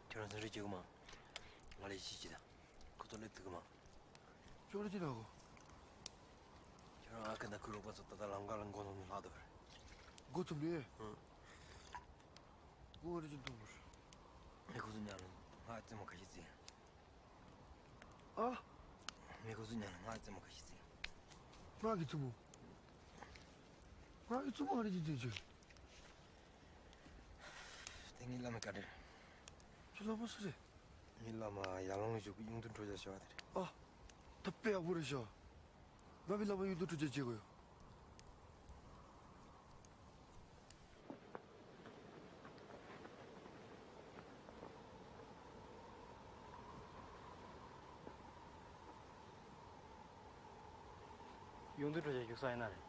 ཁྱོད་རང་སེམས་ཁྲལ་བྱེད་གི་མ། ང་ལས་ཤིག་ཅི་ད། ཁོ་ཚོ་སླེབས་ཐུབ་གི་མ། ཅོག་ར་ཅི་ལ་གོ། ཁྱོད་རང་ཨ་ཁུ་དང་ཁོའི་རོགས་པ་ཚོ་ད་ལྟ་ལམ་ཁ་ལ་མགོ་ནོར་ནས་ལྷག་འདུག་པས། མགོ་ཚུམ་རེད། ཨང་། མགོ་ང་རེ་ཅིག་མཐོང་བར། ངས་ཁོ་ཚོ་ཉག་ལ་ང་རྩེད་མོ་ཁ་ཤས་རྩེ། ཨ། ངས་ཁོ་ཚོ་ཉག་ལ་ང་རྩེད་མོ་ཁ་ཤས་རྩེ། ང་གི་རྩེད་མོ། ང་གི་རྩེད་མོ་ང་རེ་ཅིག་རྩེ་བྱོས། དེ་ངའི་བླ་མའི་བཀའ་དྲིན། ཁྱོད་ལ་མོ་སུ་རེད། ངའི་བླ་མ་ཡར་ལུང་ལ་བཞུགས་པའི་གཡུང་དྲུང་ཁྲོ་རྒྱལ་ཞེས་པ་དེ་རེད། ཨ། ད་དཔེ་ཡག་པོ་རེད་ཤག་ང་བའི་བླ་མ་གཡུང་དྲུང་ཁྲོ་རྒྱལ་བྱེད་དགོས་ཡོད། གཡུང་དྲུང་ཁྲོ་རྒྱལ་བཞུགས་ས་ཡིན་ན་རེད།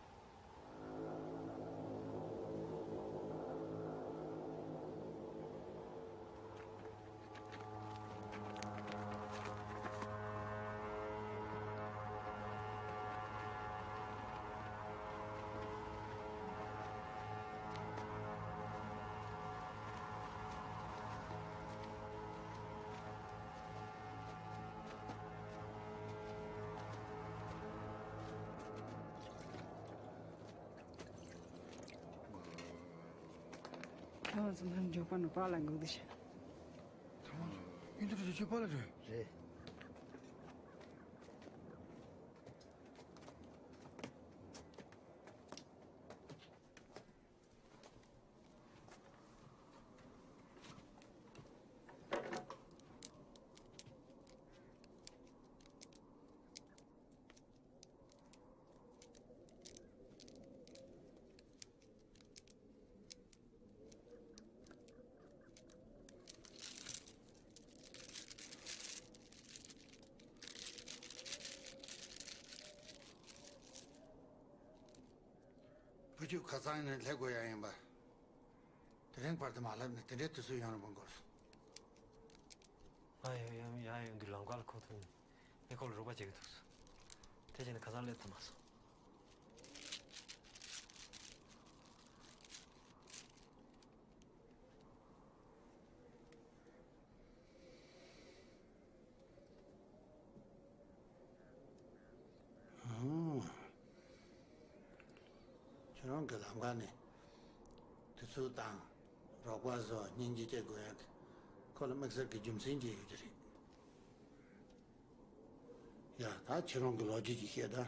ཁྱོད་ཚོ་ནམ་འཇོག་པ་ནི་པཱ་ལགས་འགུག་དུ་ཆེ། ཨིན་དུ་རེ་ཆོས་པཱ་ལགས་རེད། རེད། བུ་ཁྱོད་ཁ་སང་ནས་སླེབས་དགོས་ཡ་ཡིན་པ། དེ་རིང་བར་དུ་མ་སླེབས་ནས་དེ་འདྲའི་དུས་ཚོད་ཡོང་རུང་མི་འགོར། ང་ཡང་ཡང་ཡང་ཡང་གི་ལམ་ཁ་ལ་ཁོ་ཐུག་ནས་ངས་ཁོ་ལ་རོགས་པ་བྱེད་ཀྱི་འདུག་དེ་བྱས་ནས་ཁ་སང་སླེབས་ཐུབ་མ་སོང་། ཁྱེད་རང་གི་ལམ་ཁ་ནས་དུས་ཚོད་དང་རོགས་པ་བཟོ་སྙིང་རྗེ་སྐྱེ་དགོས་ཡག་གི་ཁོ་ལ་དམིགས་བསལ་གྱི་རྒྱུ་མཚན་ཅིག་ཡོད་ཀྱི་རེད། ཡ་ད་ཁྱེད་རང་གི་ལོ་རྒྱུས་ཅིག་བཤད་ད།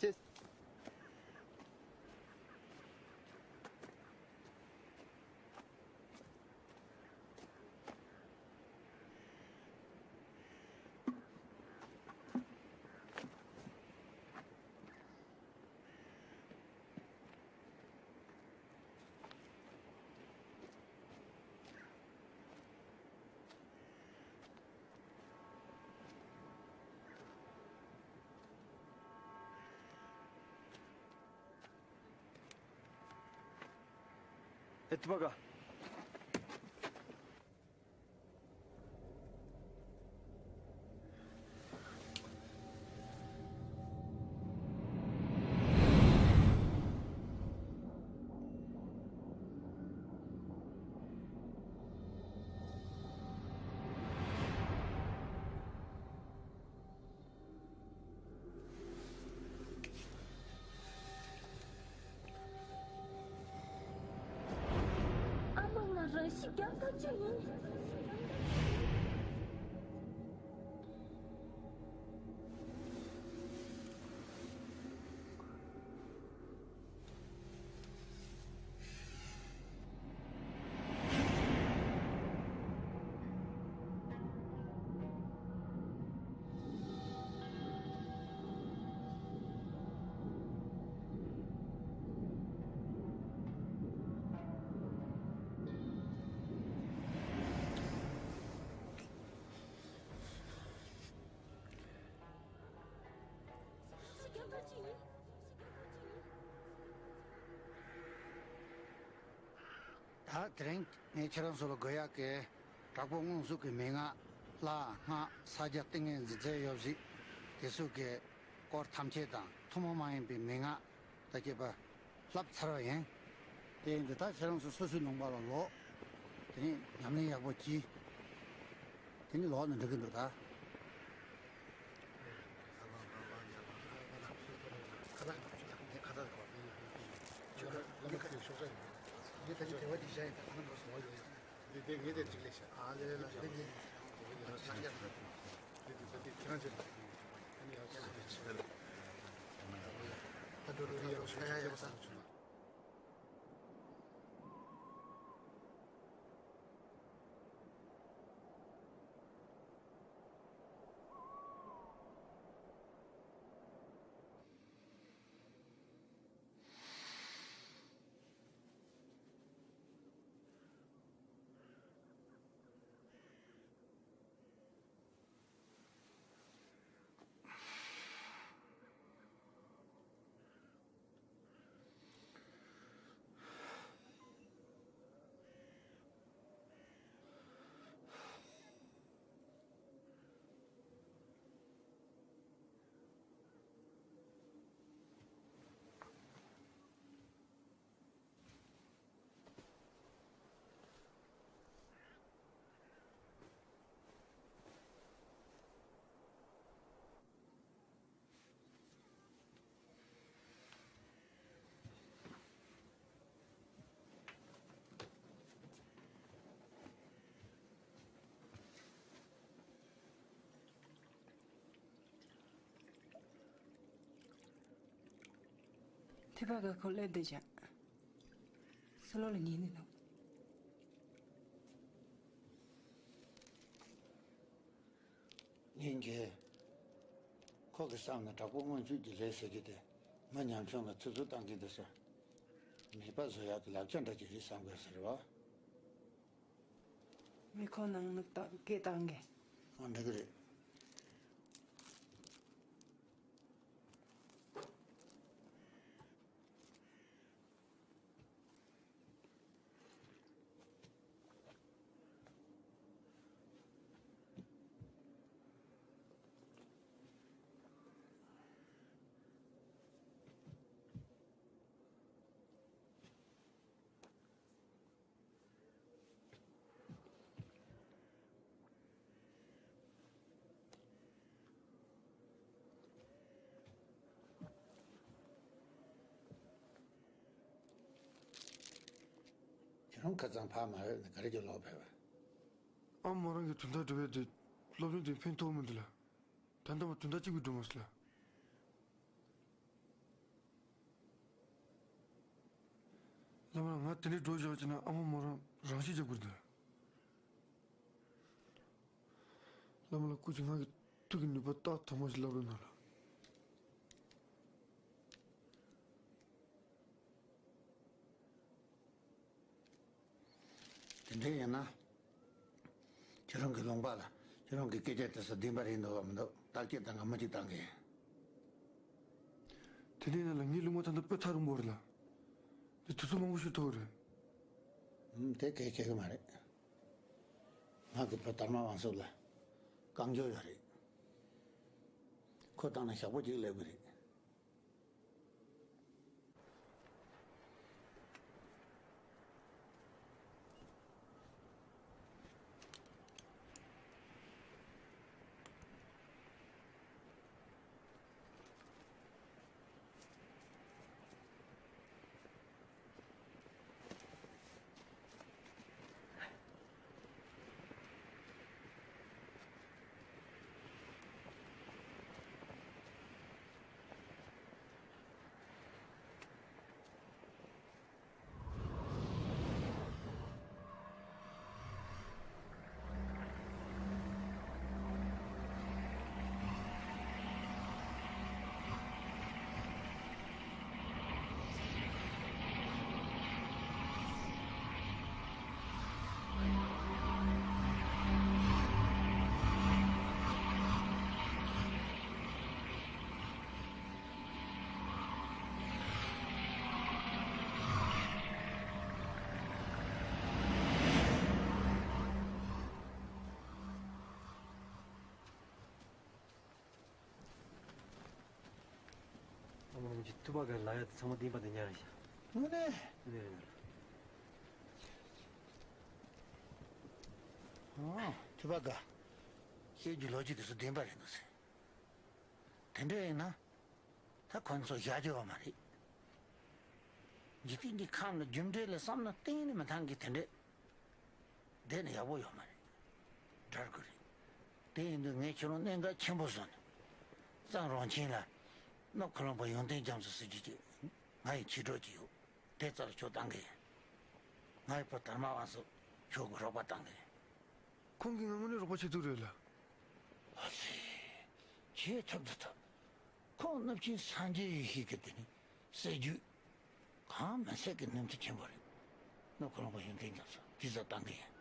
Cheers. ཨེ་ཏི་པ་ག་ཨ་མ། ང་རང་ཤི་རྒྱག་ཐག་ཆོད་ཡིན། ད་དེ་རིང་ངས་ཁྱེད་རང་ཚོ་ལ་དགོས་ཡག་གི་དྲག་པོ་དངོས་གཟུགས་ཀྱི་མན་ངག་ལ་སྔགས་ས་རྒྱ་ཏིང་ངེ་འཛིན་རྫས་ཡོད་ཞིག་དེ་ཚོ་གི་སྐོར་ཐམས་ཅད་དང་ཐུན་མོང་མ་ཡིན་པའི་མན་ངག་ད་སྐྱེས་པ་བསླབ་ཚར་བ་ཡིན། དེ་ཡིན་དུས་ད་ཁྱེད་རང་ཚོ་སོ་སོའི་ལུང་པ་ལ་ལོག་དེ་ནས་ཉམས་ལེན་ཡག་པོ་གྱིས། དེ་ནས་ལོག་ན་འགྲིག་གི་འདུག་ད། འདི་འདི་ངའི་དེ་གཅིག་ལས་བྱ། ཨ་ལེ་ལེ་ལེ། འདི་འདི་འདི་འདི་འདི་ཁྱེད་རང་ཅིག་ལ། ཨ་ནི་ཡང་ཅིག་ལ། ཐོས་པ་དགའ་ཁོ་སླེབས་བསྡད་བཞག་སི་ལོ་ལ་ཉན་ནས་འདུག་སྙིང་རྗེ། ཁོ་གི་བསམ་ན་དྲག་པོ་མངོན་སྤྱོད་ཀྱི་ལས་ཟེར་གྱི་དེ་མི་ཉམ་ཆུང་ལ་ཚུད་ཚུད་བཏང་གི་འདུག་ཟེར། མིད་པ་བཟོ་ཡག་གི་ལག་ཆ་འདྲ་ཅིག་རེད་བསམ་གི་ཟེར་བ། མི་ཁོ་ནང་ནུབ་སྟངས་སྐད་བཏང་གི། ཨ་འགྲིག་གི་རེད། ཁྱེད་རང་ཁ་སང་ཕར་མ་ཡོང་ནས་ག་རེ་གྱི་ལོག་ཕེབས་པ། ཨ་མ་རང་གི་དོན་དག་འགྲོ་བའི་དུས་སློབ་སྦྱོང་དེ་ཕན་ཐོགས་མི་འདུག་ལ། ད་ལྟ་བ་དོན་དག་གཅིག་པུ་འགྲོ་མ་སོང་ལ། བླ་མ་ལགས། ང་དེ་འདྲའི་འགྲོ་བཞག་བྱས་ན་ཨ་མ་མོ་རང་རང་ཤི་རྒྱག་དགོས་འདུག་བླ་མ་ལགས། སྐུ་མཁྱེན། ང་གི་ཐུགས་ཀྱི་ནུས་པ་ཏག་ཏག་མ་ཞིག་ལབ་རོགས་གནང་ལ། དེ་འདྲ་ཡིན་ན། ཁྱེད་རང་གི་ལུང་པ་ལ་ཁྱེད་རང་གི་སྐད་ཆ་དེ་ཚོ་བདེན་པ་རེད་འདུག་བ་མི་འདུག་བརྟག་དཔྱད་དང་ག་མི་གཅིག་བཏང་གི། དེ་འདྲ་ཡིན་ན་ལ་ངའི་ལུང་པ་ད་ལྟ་དཔེ་ཐག་རིང་པོ་རེད་ལ། འདི་དུས་ཚོད་མང་པོ་ཞིག་ཐོག་རེད། ཨུམ། དེ་གལ་ཆེ་གི་མ་རེད། ང་གི་བུ་དར་མ་དབང་ཕྱུག་ལ་རྐང་མགྱོགས་ཡོད་རེད། ཁོ་བཏང་ན་ཞག་པོ་གཅིག་སླེབས་གི་རེད། ཨ་མ་ལགས། ཅིག་ཐུབ་པ་ག་ལ་ཡ་དེ་ཚང་མ་བདེན་པ་དེ་ཉར་ར་ཤག་དངོས་གནས། དངོས་གནས་རེད། ཨ། ཐུབ་པ་ག་བཤད་རྒྱུ་ལོ་རྒྱུས་དེ་ཚོ་བདེན་པ་རེད་འདུག་ཟེར། དེ་འདྲ་ཡིན་ན། ད་ཁོ་ཚོ་བཞག་རྒྱུ་ཡོད་མ་རེད། འཇིག་རྟེན་གྱི་ཁམས་ལ་རྒྱུ་འབྲས་ལ་བསམ་ན་གཏན་ནས་མི་འཐང་གི་དེ་འདྲས། བསྡད་ན་ཡག་པོ་ཡོད་མ་རེད། དགྲར་དགོས་རེད། དེ་ཡིན་དུས་ངས་ཁྱེད་རང་གནད་འགག་ཆེན་པོ་བཟོས་ནས། གཙང་རོང་ཆེན་ལ་ ནུབ་མཁའ་རླུང་པ་ཡོན་ཏན་རྒྱ་མཚོ་ཟེར་རྒྱུ་ཅིག་ང་ཡི་མཆེད་གྲོགས་ཅིག་ཡོད། དེ་རྩར་ཁྱོད་བཏང་གི་ཡིན། ང་ཡི་བུ་དར་མ་དབང་སོགས་ཁྱོད་ཀྱི་རོགས་པ་བཏང་གི་ཡིན། ཁོང་གིས་ང་དངོས་གནས་རོགས་པ་བྱེད་ཐུབ་རེད་ལ། ཨ་ཙི། བྱེད་ཐུབ་ད་ཐུབ། ཁོང་གནུབས་ཆེན་སངས་རྒྱས་ཡེ་ཤེས་ཀྱི་དེ་ནི་སྲིད་ཇུས། གང་མི་ཚད་ཀྱི་ནུས་མཐུ་ཆེན་པོ་རེད། ནུབ་མཁའ་རླུང་པ་ཡོན་ཏན་རྒྱ་མཚོ་དེ་ཚོ་བཏང་གི་ཡིན།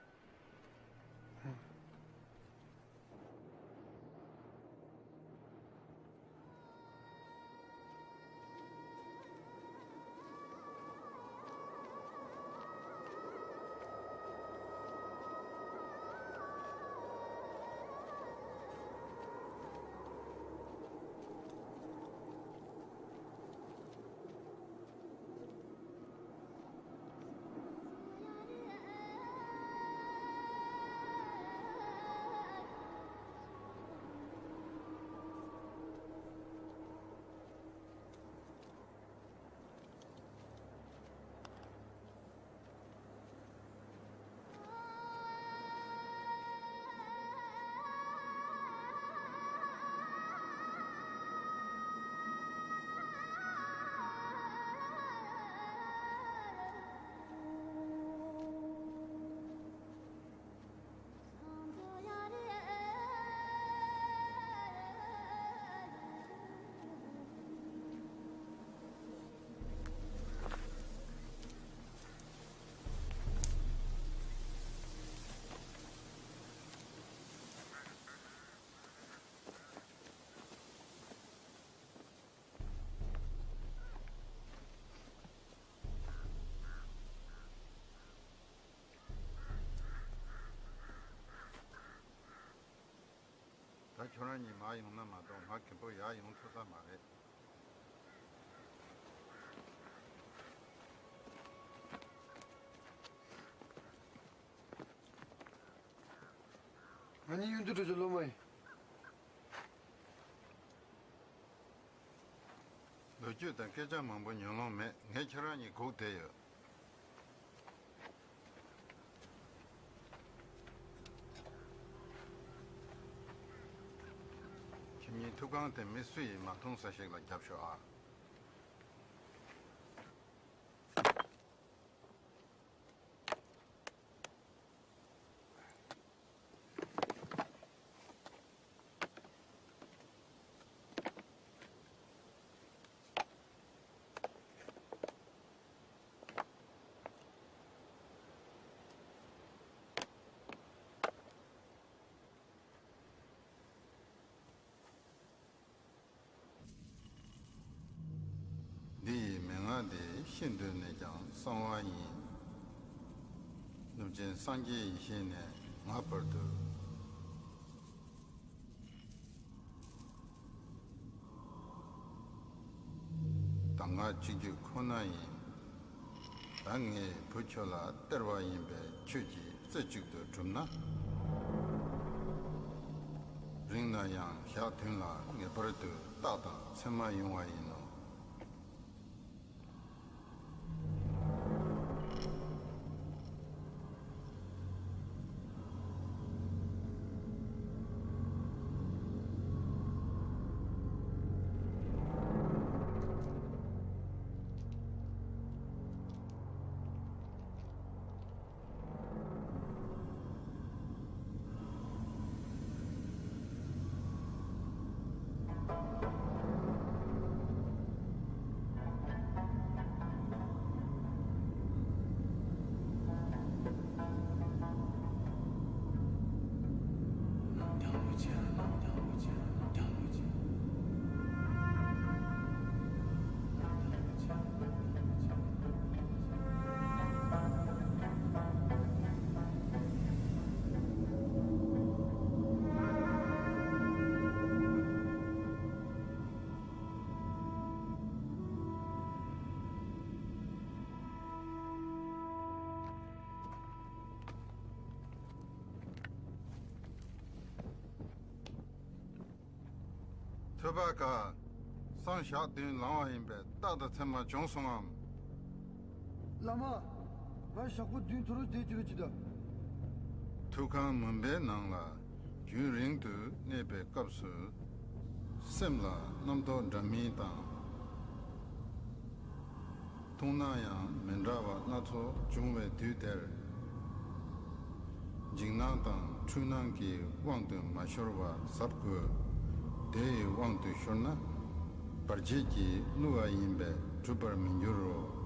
ད་ཁྱོད་རང་གཉིས་མར་ཡོང་ན་མ་གཏོགས་ང་གིན་པོ་ཡར་ཡོང་ཐུབ་ས་མ་རེད། ང་གཉིས་གཡུལ་འདུ་འགྲོ་རྒྱུ་སློབ་མ་ཡིན། ལོ་རྒྱུས་དང་སྐད་ཆ་མང་པོ་ཉོན་ལོང་མེད། ངས་ཁྱེད་རང་གཉིས་སྒུག་བསྡད་ཡོད། ཁྱེད་གཉིས་ཐུགས་ཁང་དེ་མི་སུ་ཡིས་མ་མཐོང་ས་ཞིག་ལ་རྒྱབ་ཤོག་ཨ། འདི་ཡི་མན་ངག་འདི་ཤིན་ཏུ་ནས་ཀྱང་གསང་བ་ཡིན། གནུབས་ཆེན་སངས་རྒྱས་ཡེ་ཤེས་ནས་ང་བར་དུ། གདམས་ངག་གཅིག་བརྒྱུད་ཁོ་ན་ཡིན། ད་ངས་བུ་ཁྱོད་ལ་སྟེར་བ་ཡིན་པས་ཁྱོད་ཀྱིས་རྩེ་གཅིག་ཏུ་བསྒྲུབས་ན། རིང་ན་ཡང་ཞག་བདུན་ལ་ངེས་པར་དུ་རྟགས་དང་མཚན་མ་ཡོང་བ་ཡིན་ནོ། ཐོས་པ་དགའ། སང་ཞག་བདུན་ལང་བ་ཡིན་པས་རྟགས་དང་མཚན་མ་བྱུང་སོང་ངམ། བླ་མ། ང་ཞག་པོ་བདུན་ཐོ་རུ་བསྡད་རྒྱུ་རེད་ཅི་ད། ཐུགས་ཁང་མུན་པའི་ནང་ལ་རྒྱུན་རིང་དུ་གནས་པའི་སྐབས་སུ། སེམས་ལ་རྣམ་རྟོག་འདྲ་མིན་དང་། མཐོང་སྣང་ཡང་མི་འདྲ་བ་སྣ་ཚོགས་བྱུང་བའི་དུས་དེར། འཇིགས་སྣང་དང་འཁྲུལ་སྣང་གི་དབང་དུ་མ་ཤོར་བ་གཟབ་དགོས། དེ་ཡི་དབང་དུ་ཤོར་ན། བར་ཆད་ཀྱིས་བསླུ་བ་ཡིན་པས་གྲུབ་པར་མི་འགྱུར་རོ།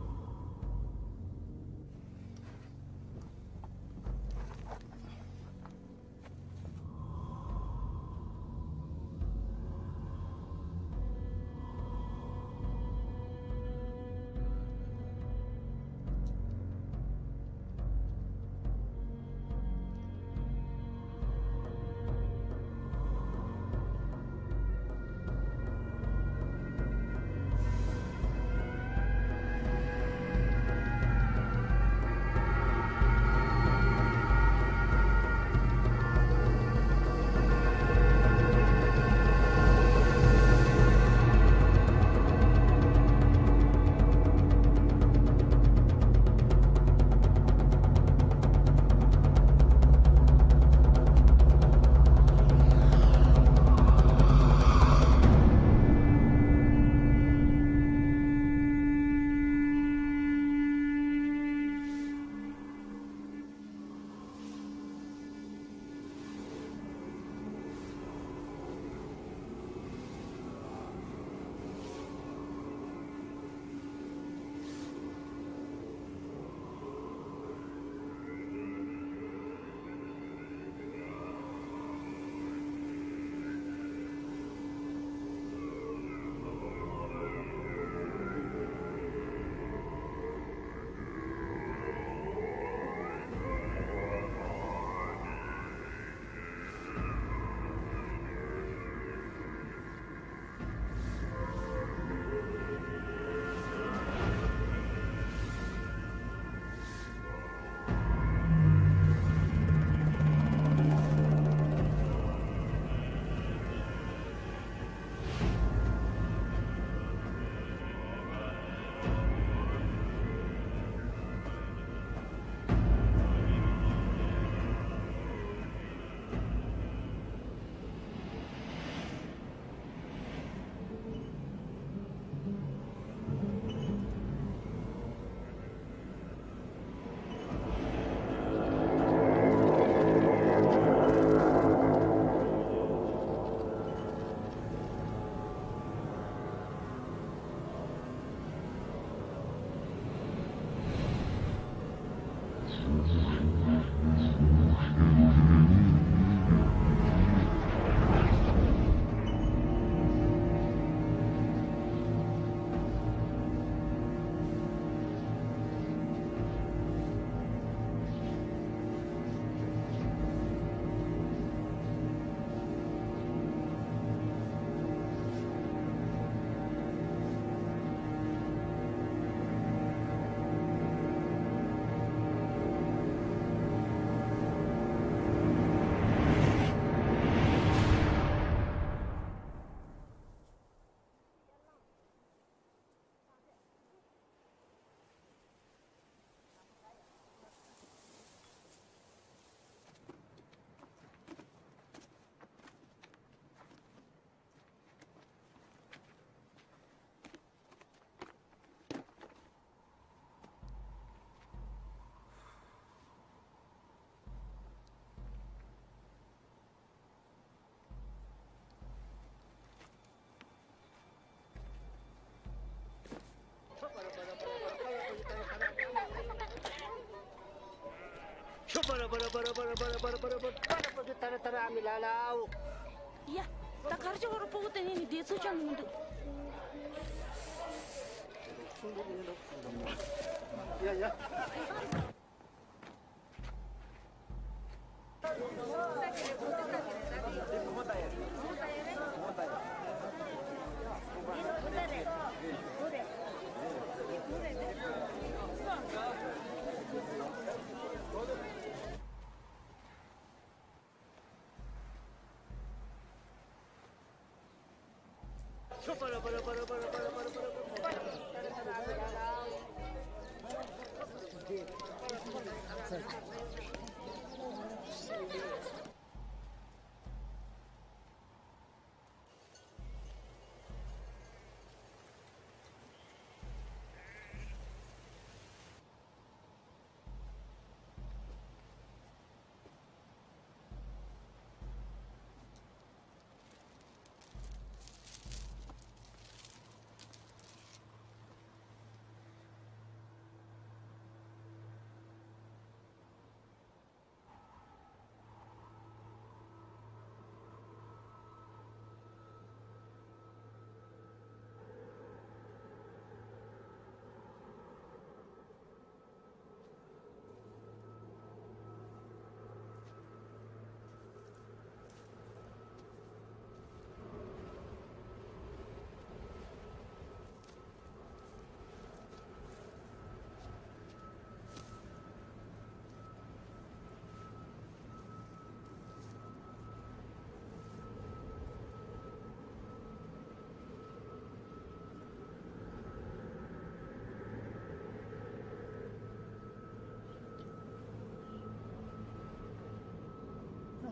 ཡ། ད་གར་ཅོག་རུ་སྤུ་གུ་དེ་ནི་ནི་བདེ་ཚུལ་ཅང་མི་འདུག་ཡ་ཡ།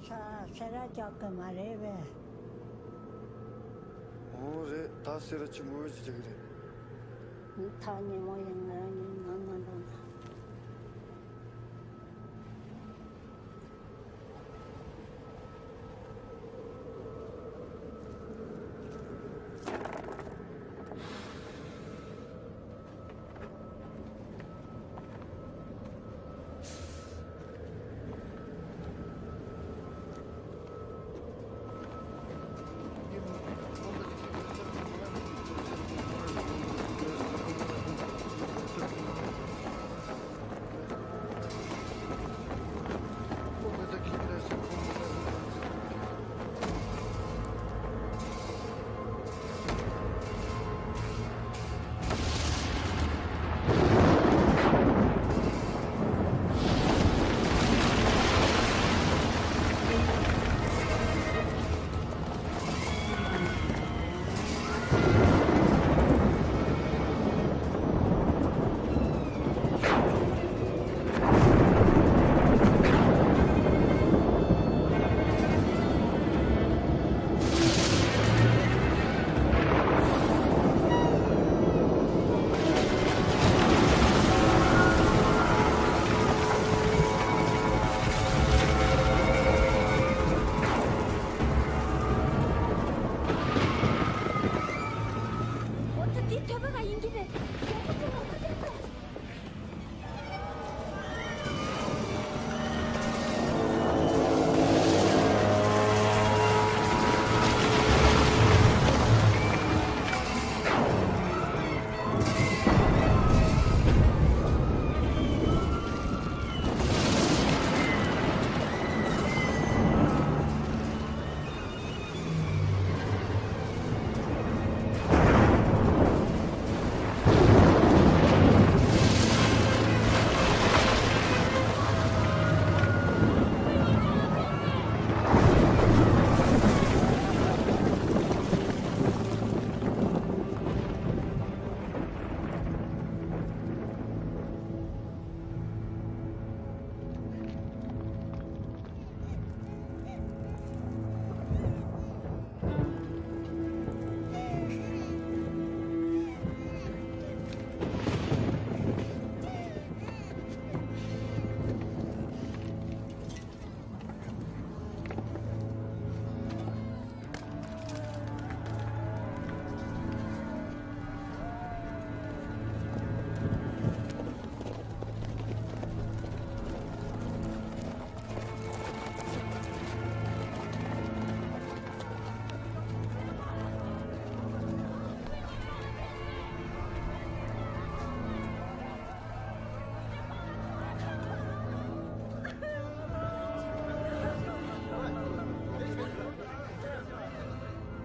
ས་སེ་ར་རྒྱག་གི་མ་རེད་པས། འོ་རེད། ད་སེ་ར་ཆེན་པོ་ཞིག་རྒྱག་གི་རེད། ད་ཉིན་མོ་ཡིན། ང་རང་ཉིན་ནང་ང་འགྲོ་ན། འོ་ད་འདི་ཐོད་པ་ག་ཡིན་གྱི་རེད།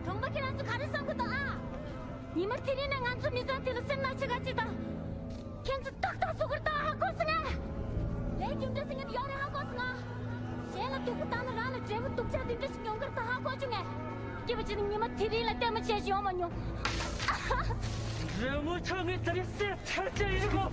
གྲོང་པ་ཁྱེད་རང་ཚོ་ག་རེ་བསམ་གི་འདུག་ཨ། ཉི་མ་དེ་རིང་ནས་ང་ཚོ་མི་ཚང་དེ་ལ་སེམས་ནག་ཆེ་ག་ཅིག་དང་། ཁྱེད་ཚོ་ཏག་ཏག་བཟོ་གི་རེད་ད། ཧ་གོ་སོང་ངས། ལས་རྒྱུ་འབྲས་ཟེར་མཁན་དེ་ཡོད་རེད། ཧ་གོ་སོང་ང་། གཞན་ལ་སྡུག་པོ་བཏང་ན་རང་ལ་འབྲས་བུ་སྡུག་ཅག་འདི་འདྲ་ཞིག་ཡོང་གི་རེད་ད། ཧ་གོ་བྱུང་ངས། སྐྱེས་པ་ཅིག་ནི་ཉི་མ་དེ་རིང་ལ་ལྟད་མོ་བྱས་ཤིག་ཡོང་མ་མྱོང་། རི་མོ་ཆོ་ངའི་དེ་རིང་སེམས་ཐག་ཆད་ཡིན་གོ།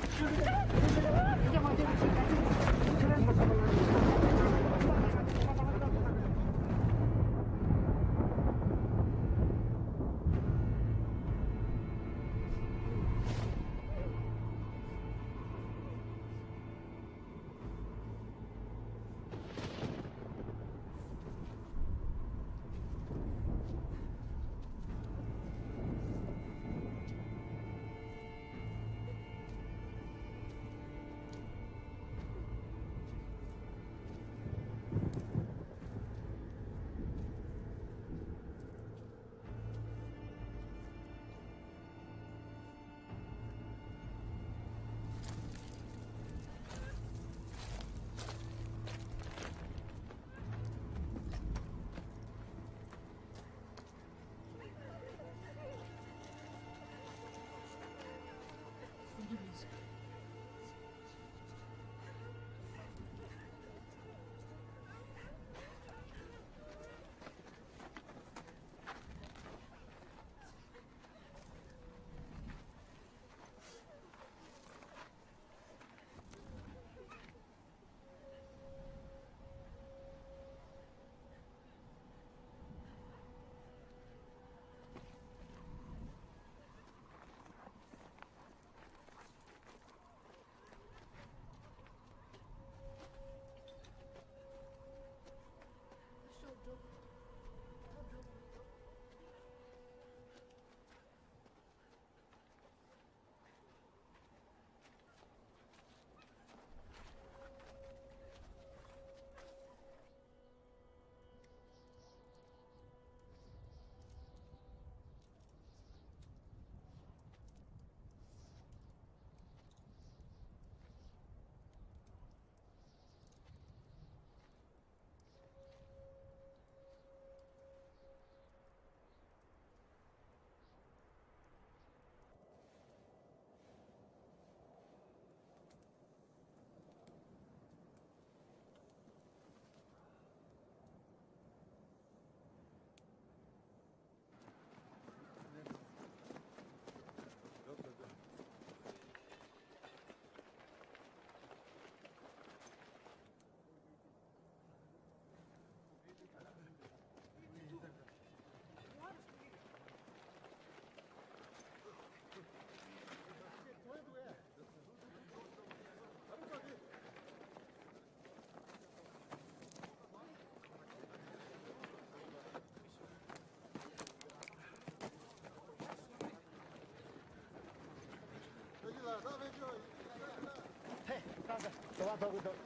ཚོ་བ་ཐོག་གི་ཐོག་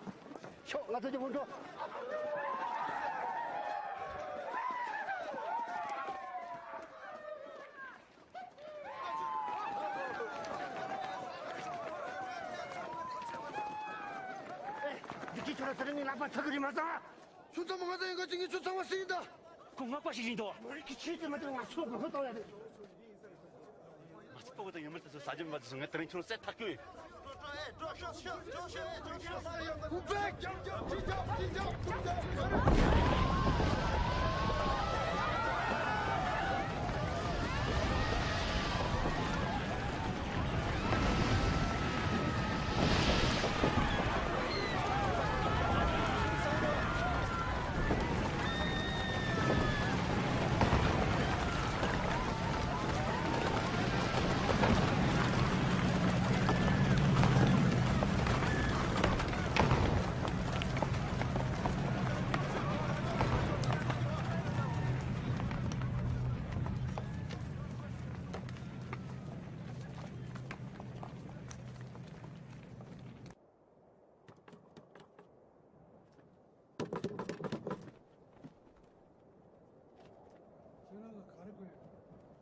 ཤོག་ང་ཚོ་ཀྱི་ཧུན་ཀྲོ། འདི་གི་ཁྱོད་ར་ཚ་རིང་ངའི་ལག་པ་ཚ་གི་རི་མ་ས། ཁྱོད་ཚང་མ་ང་ཚོ་ཡིན་ག་ཅིག་ངས་ཁྱོད་ཚང་མ་སྲིད་ཡིན་ད། ཁོ་ངག་པ་ཞིག་ཡིན་དོ། མ་རིག་གི་ཆོས་དེ་མ་དེ་ང་ཚོ་བོད་ཁོ་ཏོ་ཡ་རེད། མ་ཚིག་པོ་གོ་དང་ཡོད་མེད་དེ་ཚོ་ཟ་རྒྱུ་མ་དེ་ཚོ་ངས་དེ་རིང་ཁྱོད་སེ་ཐག་གོ་ཡིན།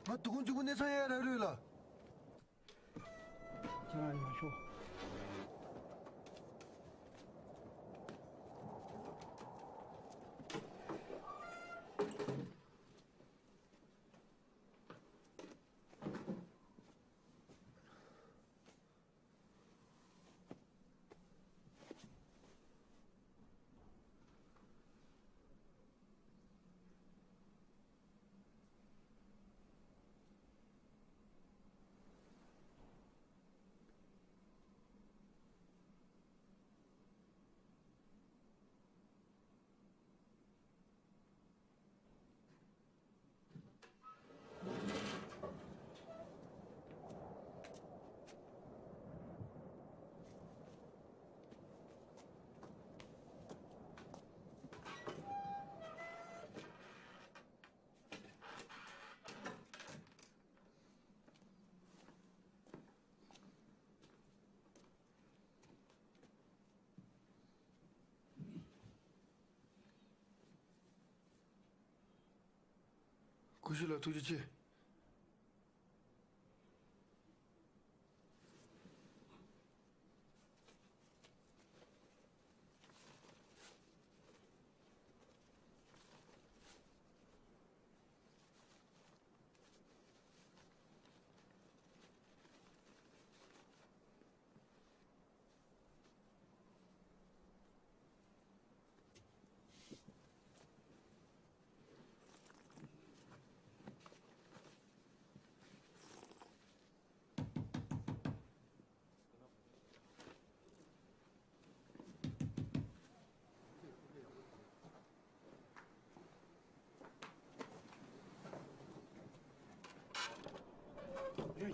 ང་དུ་ཁུང་ཆུ་ཁུང་གནས་ཚང་ཡ་ར་རུས་ལ། ཁྱེད་རང་ཡོང་ཤོག་སྐུ་ཞབས་ལགས་ཐུགས་རྗེ་ཆེ།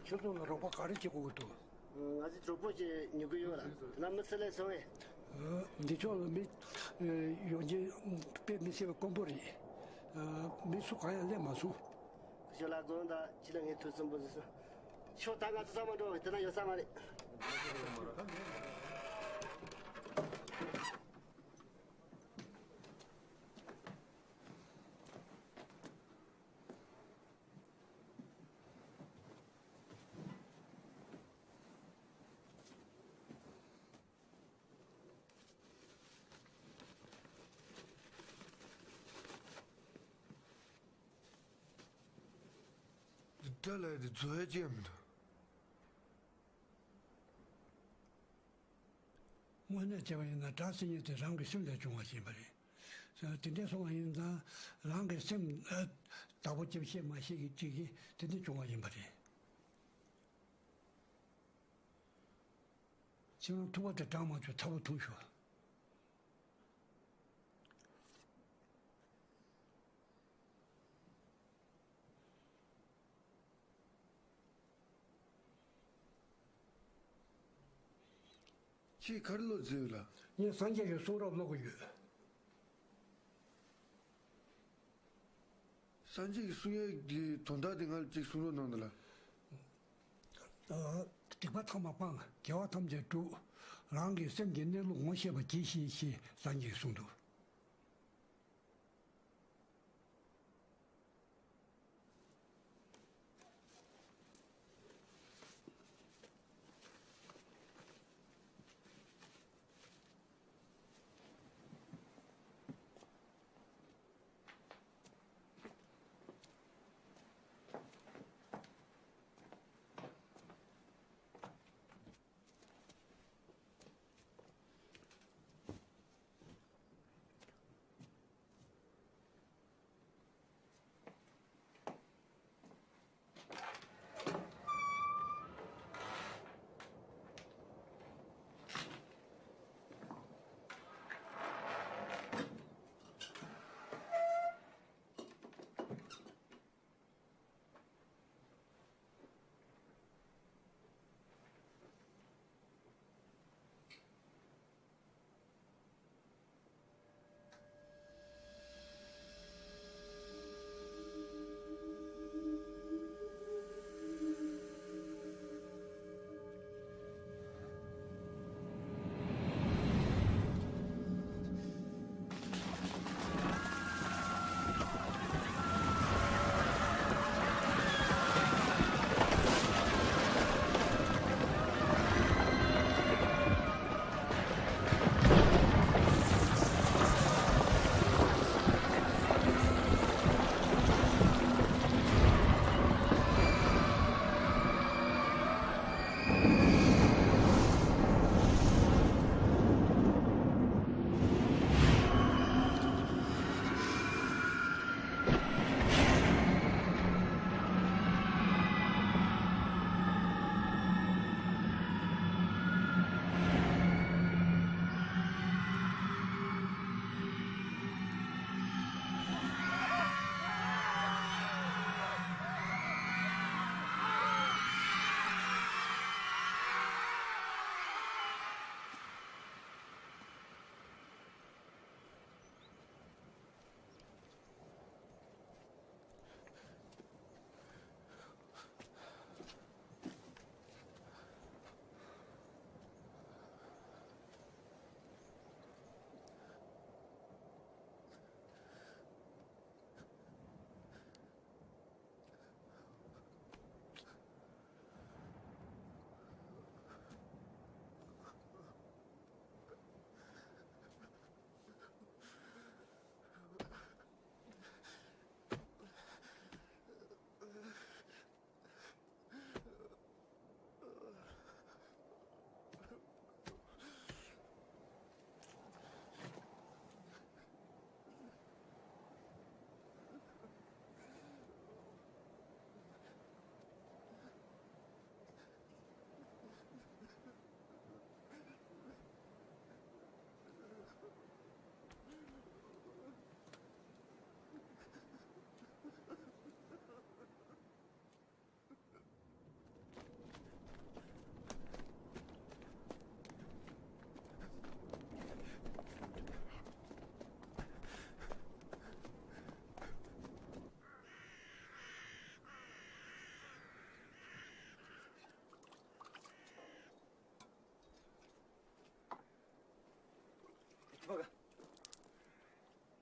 ཁྱོད་ཚོ་ལ་རོགས་པ་ག་རེ་བྱེད་དགོས་ཀྱི་འདུག་ང་ཚོས་གྲོགས་པོ་ཅིག་ཉོ་གི་ཡོད་ལ། དེ་ན་མི་ཚེ་ལས་སོང་བས། འདི་ཕྱོགས་ལ་མི་ཡོང་རྒྱུ་དཔེ་མི་སྲིད་པ་དཀོན་པོ་རེད། མི་སུ་གང་ཡང་སླེབས་མ་སོང་། ཞོ་ལ་དགོན་དང་ཁྱི་ལ་ངའི་ཐུགས་སུན་པོ་ཟེར་སོང་། ཤོག་ད་ང་ཚོ་ཚང་མ་འགྲོ། དེ་ན་ཡོད་ས་མ་རེད། འདི་འདྲ་ལ་ཡ་དེ་རྫོགས་ཡ་ཅི་ཡང་མི་འདུག་དངོས་གནས་བྱས་པ་ཡིན་ན་དགྲ་བསད་ཉེས་དེ་རང་གི་སེམས་ལས་བྱུང་བ་ཞིག་ཡིན་པ་རེད། དེ་འདྲའི་སོང་བ་ཡིན་ཙང་རང་གི་སེམས་ཨ་བདག་པོ་བྱེད་ཤེས་མ་ཤེས་ཀྱི་ཅིག་གིས་དེ་འདྲ་བྱུང་བ་ཡིན་པ་རེད། ཁྱེད་རང་ཐུག་པ་དེ་དྲང་མ་བྱུང་ཚ་བོ་འཐུང་ཤོག་ཁྱེད་ག་རེ་ཀློག་བརྩིས་ཡོད་ལགས། ངས་སངས་རྒྱས་ཀྱི་གསུང་རབ་ཀློག་གི་ཡོད། སངས་རྒྱས་ཀྱི་གསུང་ཡག་གི་དོན་དག་དེ་ང་ལ་ཅིག་གསུང་རོགས་གནང་དང་ལགས། སྡིག་པ་ཐ་མ་སྤང་། དགེ་བ་ཐམས་ཅད་སྒྲུབ། རང་གི་སེམས་ཀྱི་གནས་ལུགས་ངོ་ཤེས་པར་གྱིས་ཤིག་ཞེས་སངས་རྒྱས་གསུངས་འདུག།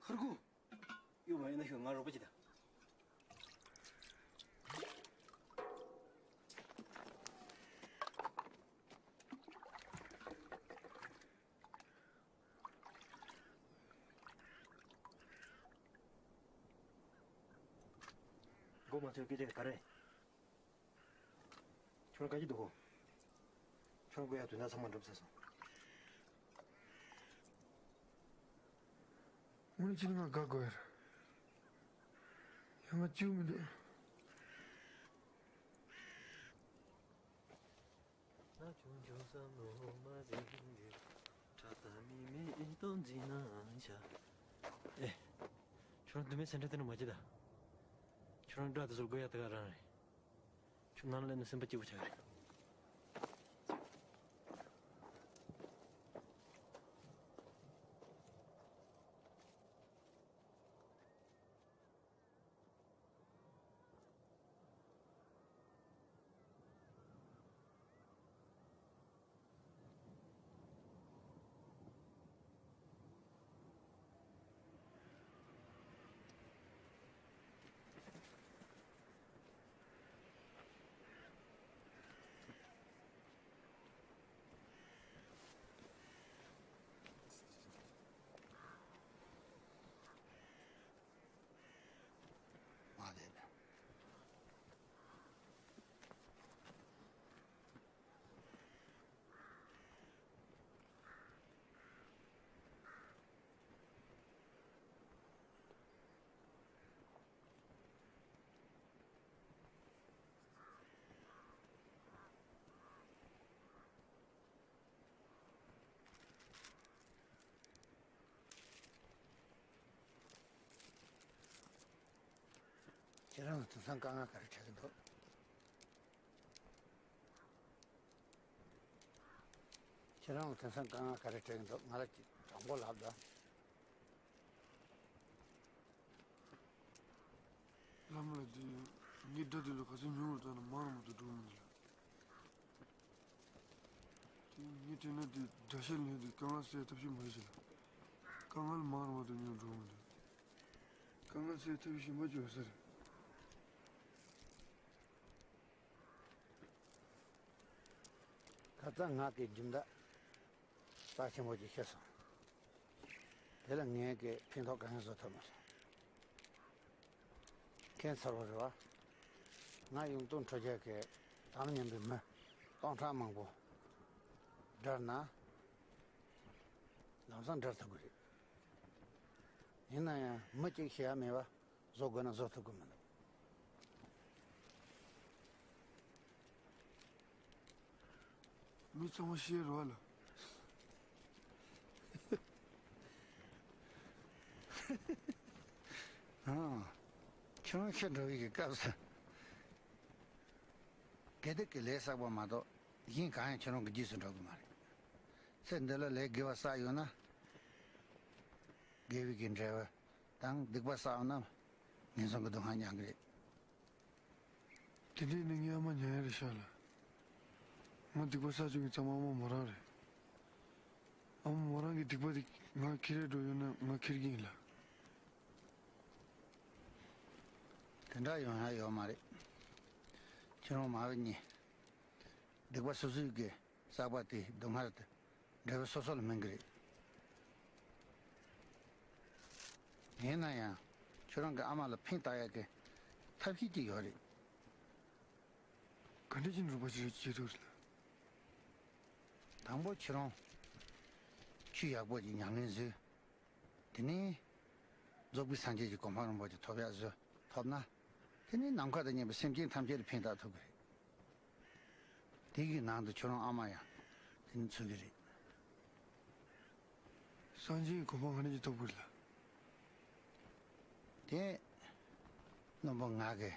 ཧར་གུ། གཡུག་མ་ཡོང་ན་ཤོག་ང་རོགས་པ་བྱེད་དང་། མགོ་མ་ཚོས་སྐད་ཆ་ག་རེ། ཁྱོད་རང་དགའ་གི་འདུག་གོ། ཁྱོད་རང་དགོས་ཡག་དོན་དག་ཚང་མ་འགྲུབ་ཚར་སོང་། དངོས་གནས་ཅི་ང་དགའ་དགོས་ཡ་རེད། ཡང་ང་སྐྱིད་མི་འདུག། ང་ཆུང་ཆུང་བསམ་བློ་མ་འཛིན་གི། ཁྲ་ད་མི་མི་ཨེ་སྟོན་འཛིན་ན་བྱ། ཨེ། ཁྱོད་རང་དུ་མའི་སེམས་ཁྲལ་དེ་ནི་མ་བྱེད་ད། ཁྱོད་རང་དགྲ་དེ་ཚོར་དགོས་ཡག་དེ་ག་རང་རེད། ཁྱོད་ནང་ལ་སླེབས་ན་སེམས་པ་སྐྱིད་པོ་ཆགས་ཀྱི་རེད། དེང་སང་དཀའ་ངལ་ག་རེ་འཕྲད་ཀྱི་འདུག་ཁྱེད་རང་ལ་དེང་སང་དཀའ་ངལ་ག་རེ་འཕྲད་ཀྱི་འདུག་ང་ལ་ཅིག་དྲང་པོ་ལབ་དང་། བླ་མ་ལ་དེ་ངའི་དགྲ་དེ་ལ་ག་ཚོད་ཉུང་རུ་བཏང་ན་མང་རུ་མ་གཏོགས་འགྲོ་མི་འདུག་ལ། དེ་ངས་དྲན་ན་དེ་དགྲ་ཤ་ལེན་དེ་དཀའ་ངལ་སེལ་ཐབས་ཤེས་མ་རེད་ཟེར་ལ། དཀའ་ངལ་མང་རུ་མ་གཏོགས་ཉུང་རུ་འགྲོ་མི་འདུག་དཀའ་ངལ་སེལ་ཐབས་ཤེས་མ་བྱུང་ཟེར། ཁ་སང་ང་གི་སྦྱིན་བདག་རྩ་ཆེན་པོ་ཅིག་ཤི་སོང་། དེ་ལ་ངས་ཀྱི་ཕན་ཐོགས་གང་ཡང་བཟོ་ཐུབ་མ་སོང་། ཁྱད་མཚར་པོ་རེད་བ། ང་གཡུང་དྲུང་ཁྲོད་རྒྱལ་གྱི་དམ་མཉམ་པའི་མི་སྟོང་ཕྲག་མང་པོ་དགྲར་ན་ལམ་སང་དགྲར་ཐུབ་ཀྱི་རེད། ཡིན་ན་ཡང་མི་གཅིག་ཤི་ཡ་མེད་པ། བཟོ་དགོས་ན་བཟོ་ཐུབ་ཀྱི་མི་འདུག་མི་ཚང་མ་ཤེས་རོགས་ལ། ཨང་། ཁྱོད་རང་ཤི་འགྲོ་བའི་གི་སྐབས་སུ། དགེ་སྡིག་གི་ལས་བསགས་པ་མ་གཏོགས་གཞན་གང་ཡང་ཁྱོད་རང་གི་རྗེས་སུ་འགྲོ་གི་མ་རེད། ཚེ་འདི་ལ་ལས་དགེ་བ་བསགས་ཡོད་ན། དགེ་བའི་གི་འབྲས་བུ། དང་སྡིག་པ་བསགས་ན་ངན་སོང་གི་སྡུག་བསྔལ་མྱང་གི་རེད། དེ་འདྲའི་གནས་ངའི་ཨ་མ་མྱང་ཡ་རེད་ཤག་ལ། ང་སྡིག་པ་བསགས་བཅུག་མཁན་ཚང་མ་ཨ་མ་མོ་རང་རེད། ཨ་མ་མོ་རང་གི་སྡིག་པ་དེ་ང་འཁྱེར་རེ་འགྲོ་ཡོད་ན་ང་འཁྱེར་གྱི་ཡིན་ལ། དེ་འདྲ་ཡོང་ཡ་ཡོད་མ་རེད། ཁྱེད་རང་མ་འོས་ཉེ། སྡིག་པ་སོ་སོའི་གི་བསགས་པ་དེ་སྡུག་བསྔལ་དེ་འབྲས་བུ་སོ་སོ་ལ་སྨིན་གི་རེད། ཡིན་ན་ཡང་ཁྱོད་རང་གི་ཨ་མ་ལ་ཕན་བཏགས་ཡག་གི་ཐབས་ཤེས་ཅིག་ཡོད་རེད། ག་འདྲ་ཅིག་འགྲུབ་པ་ཞིག་བྱེད་ཐུབ་རེད། དང་པོ་ཁྱེད་རང་ཆོས་ཡག་པོ་ཅིག་ཉམས་ལེན་བཟོས། དེ་ནས་རྫོགས་པའི་སངས་རྒྱས་ཀྱི་གོ་འཕང་རིན་པོ་ཆེ་ཐོབ་ཡག་བཟོས་ཐོབ་ན། དེ་ནས་ནམ་མཁའ་དང་མཉམ་པའི་སེམས་ཅན་ཐམས་ཅད་ལ་ཕན་བཏགས་ཐུབ་ཀྱི་རེད། དེ་གི་ནང་དུ་ཁྱོད་རང་ཨ་མ་ཡང་དེ་ནི་ཚུད་ཀྱི་རེད། སངས་རྒྱས་ཀྱི་གོ་འཕང་ག་ནས་ཀྱི་ཐོབ་དགོས་ལ། དེ་རྣོན་པོ་ང་གིས་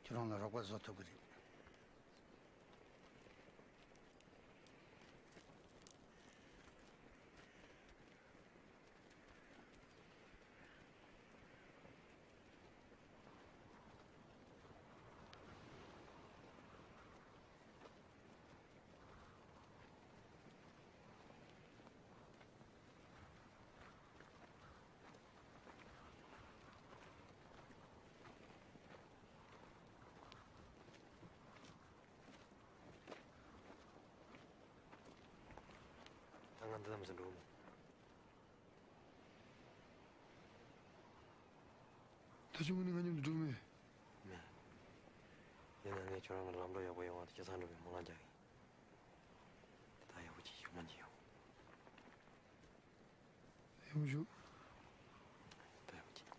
ཁྱོད་རང་ལ་རོགས་པ་བཟོ་ཐུབ་ཀྱི་རེད། ད་ང་འདི་ལམ་སེང་འགྲོ་གི་མོ། ད་ཆུང་ངུ་ནི་ང་མཉམ་དུ་འགྲོ་གི་མེད། མེད། ཡིན་ན་ངས་ཁྱོད་རང་ལ་ལམ་འགྲོ་ཡག་པོ་ཡོང་བ་དང་སྐྱིད་སང་འགྲོ་བའི་སྨོན་ལམ་རྒྱག་གི་ཡིན། དེ་ད་ཡག་པོ་ཅིག་ཡོང་མ་ཅིག་ཡོང་། ཡག་པོ་བྱུང་། ད་ཡག་པོ་ཅིག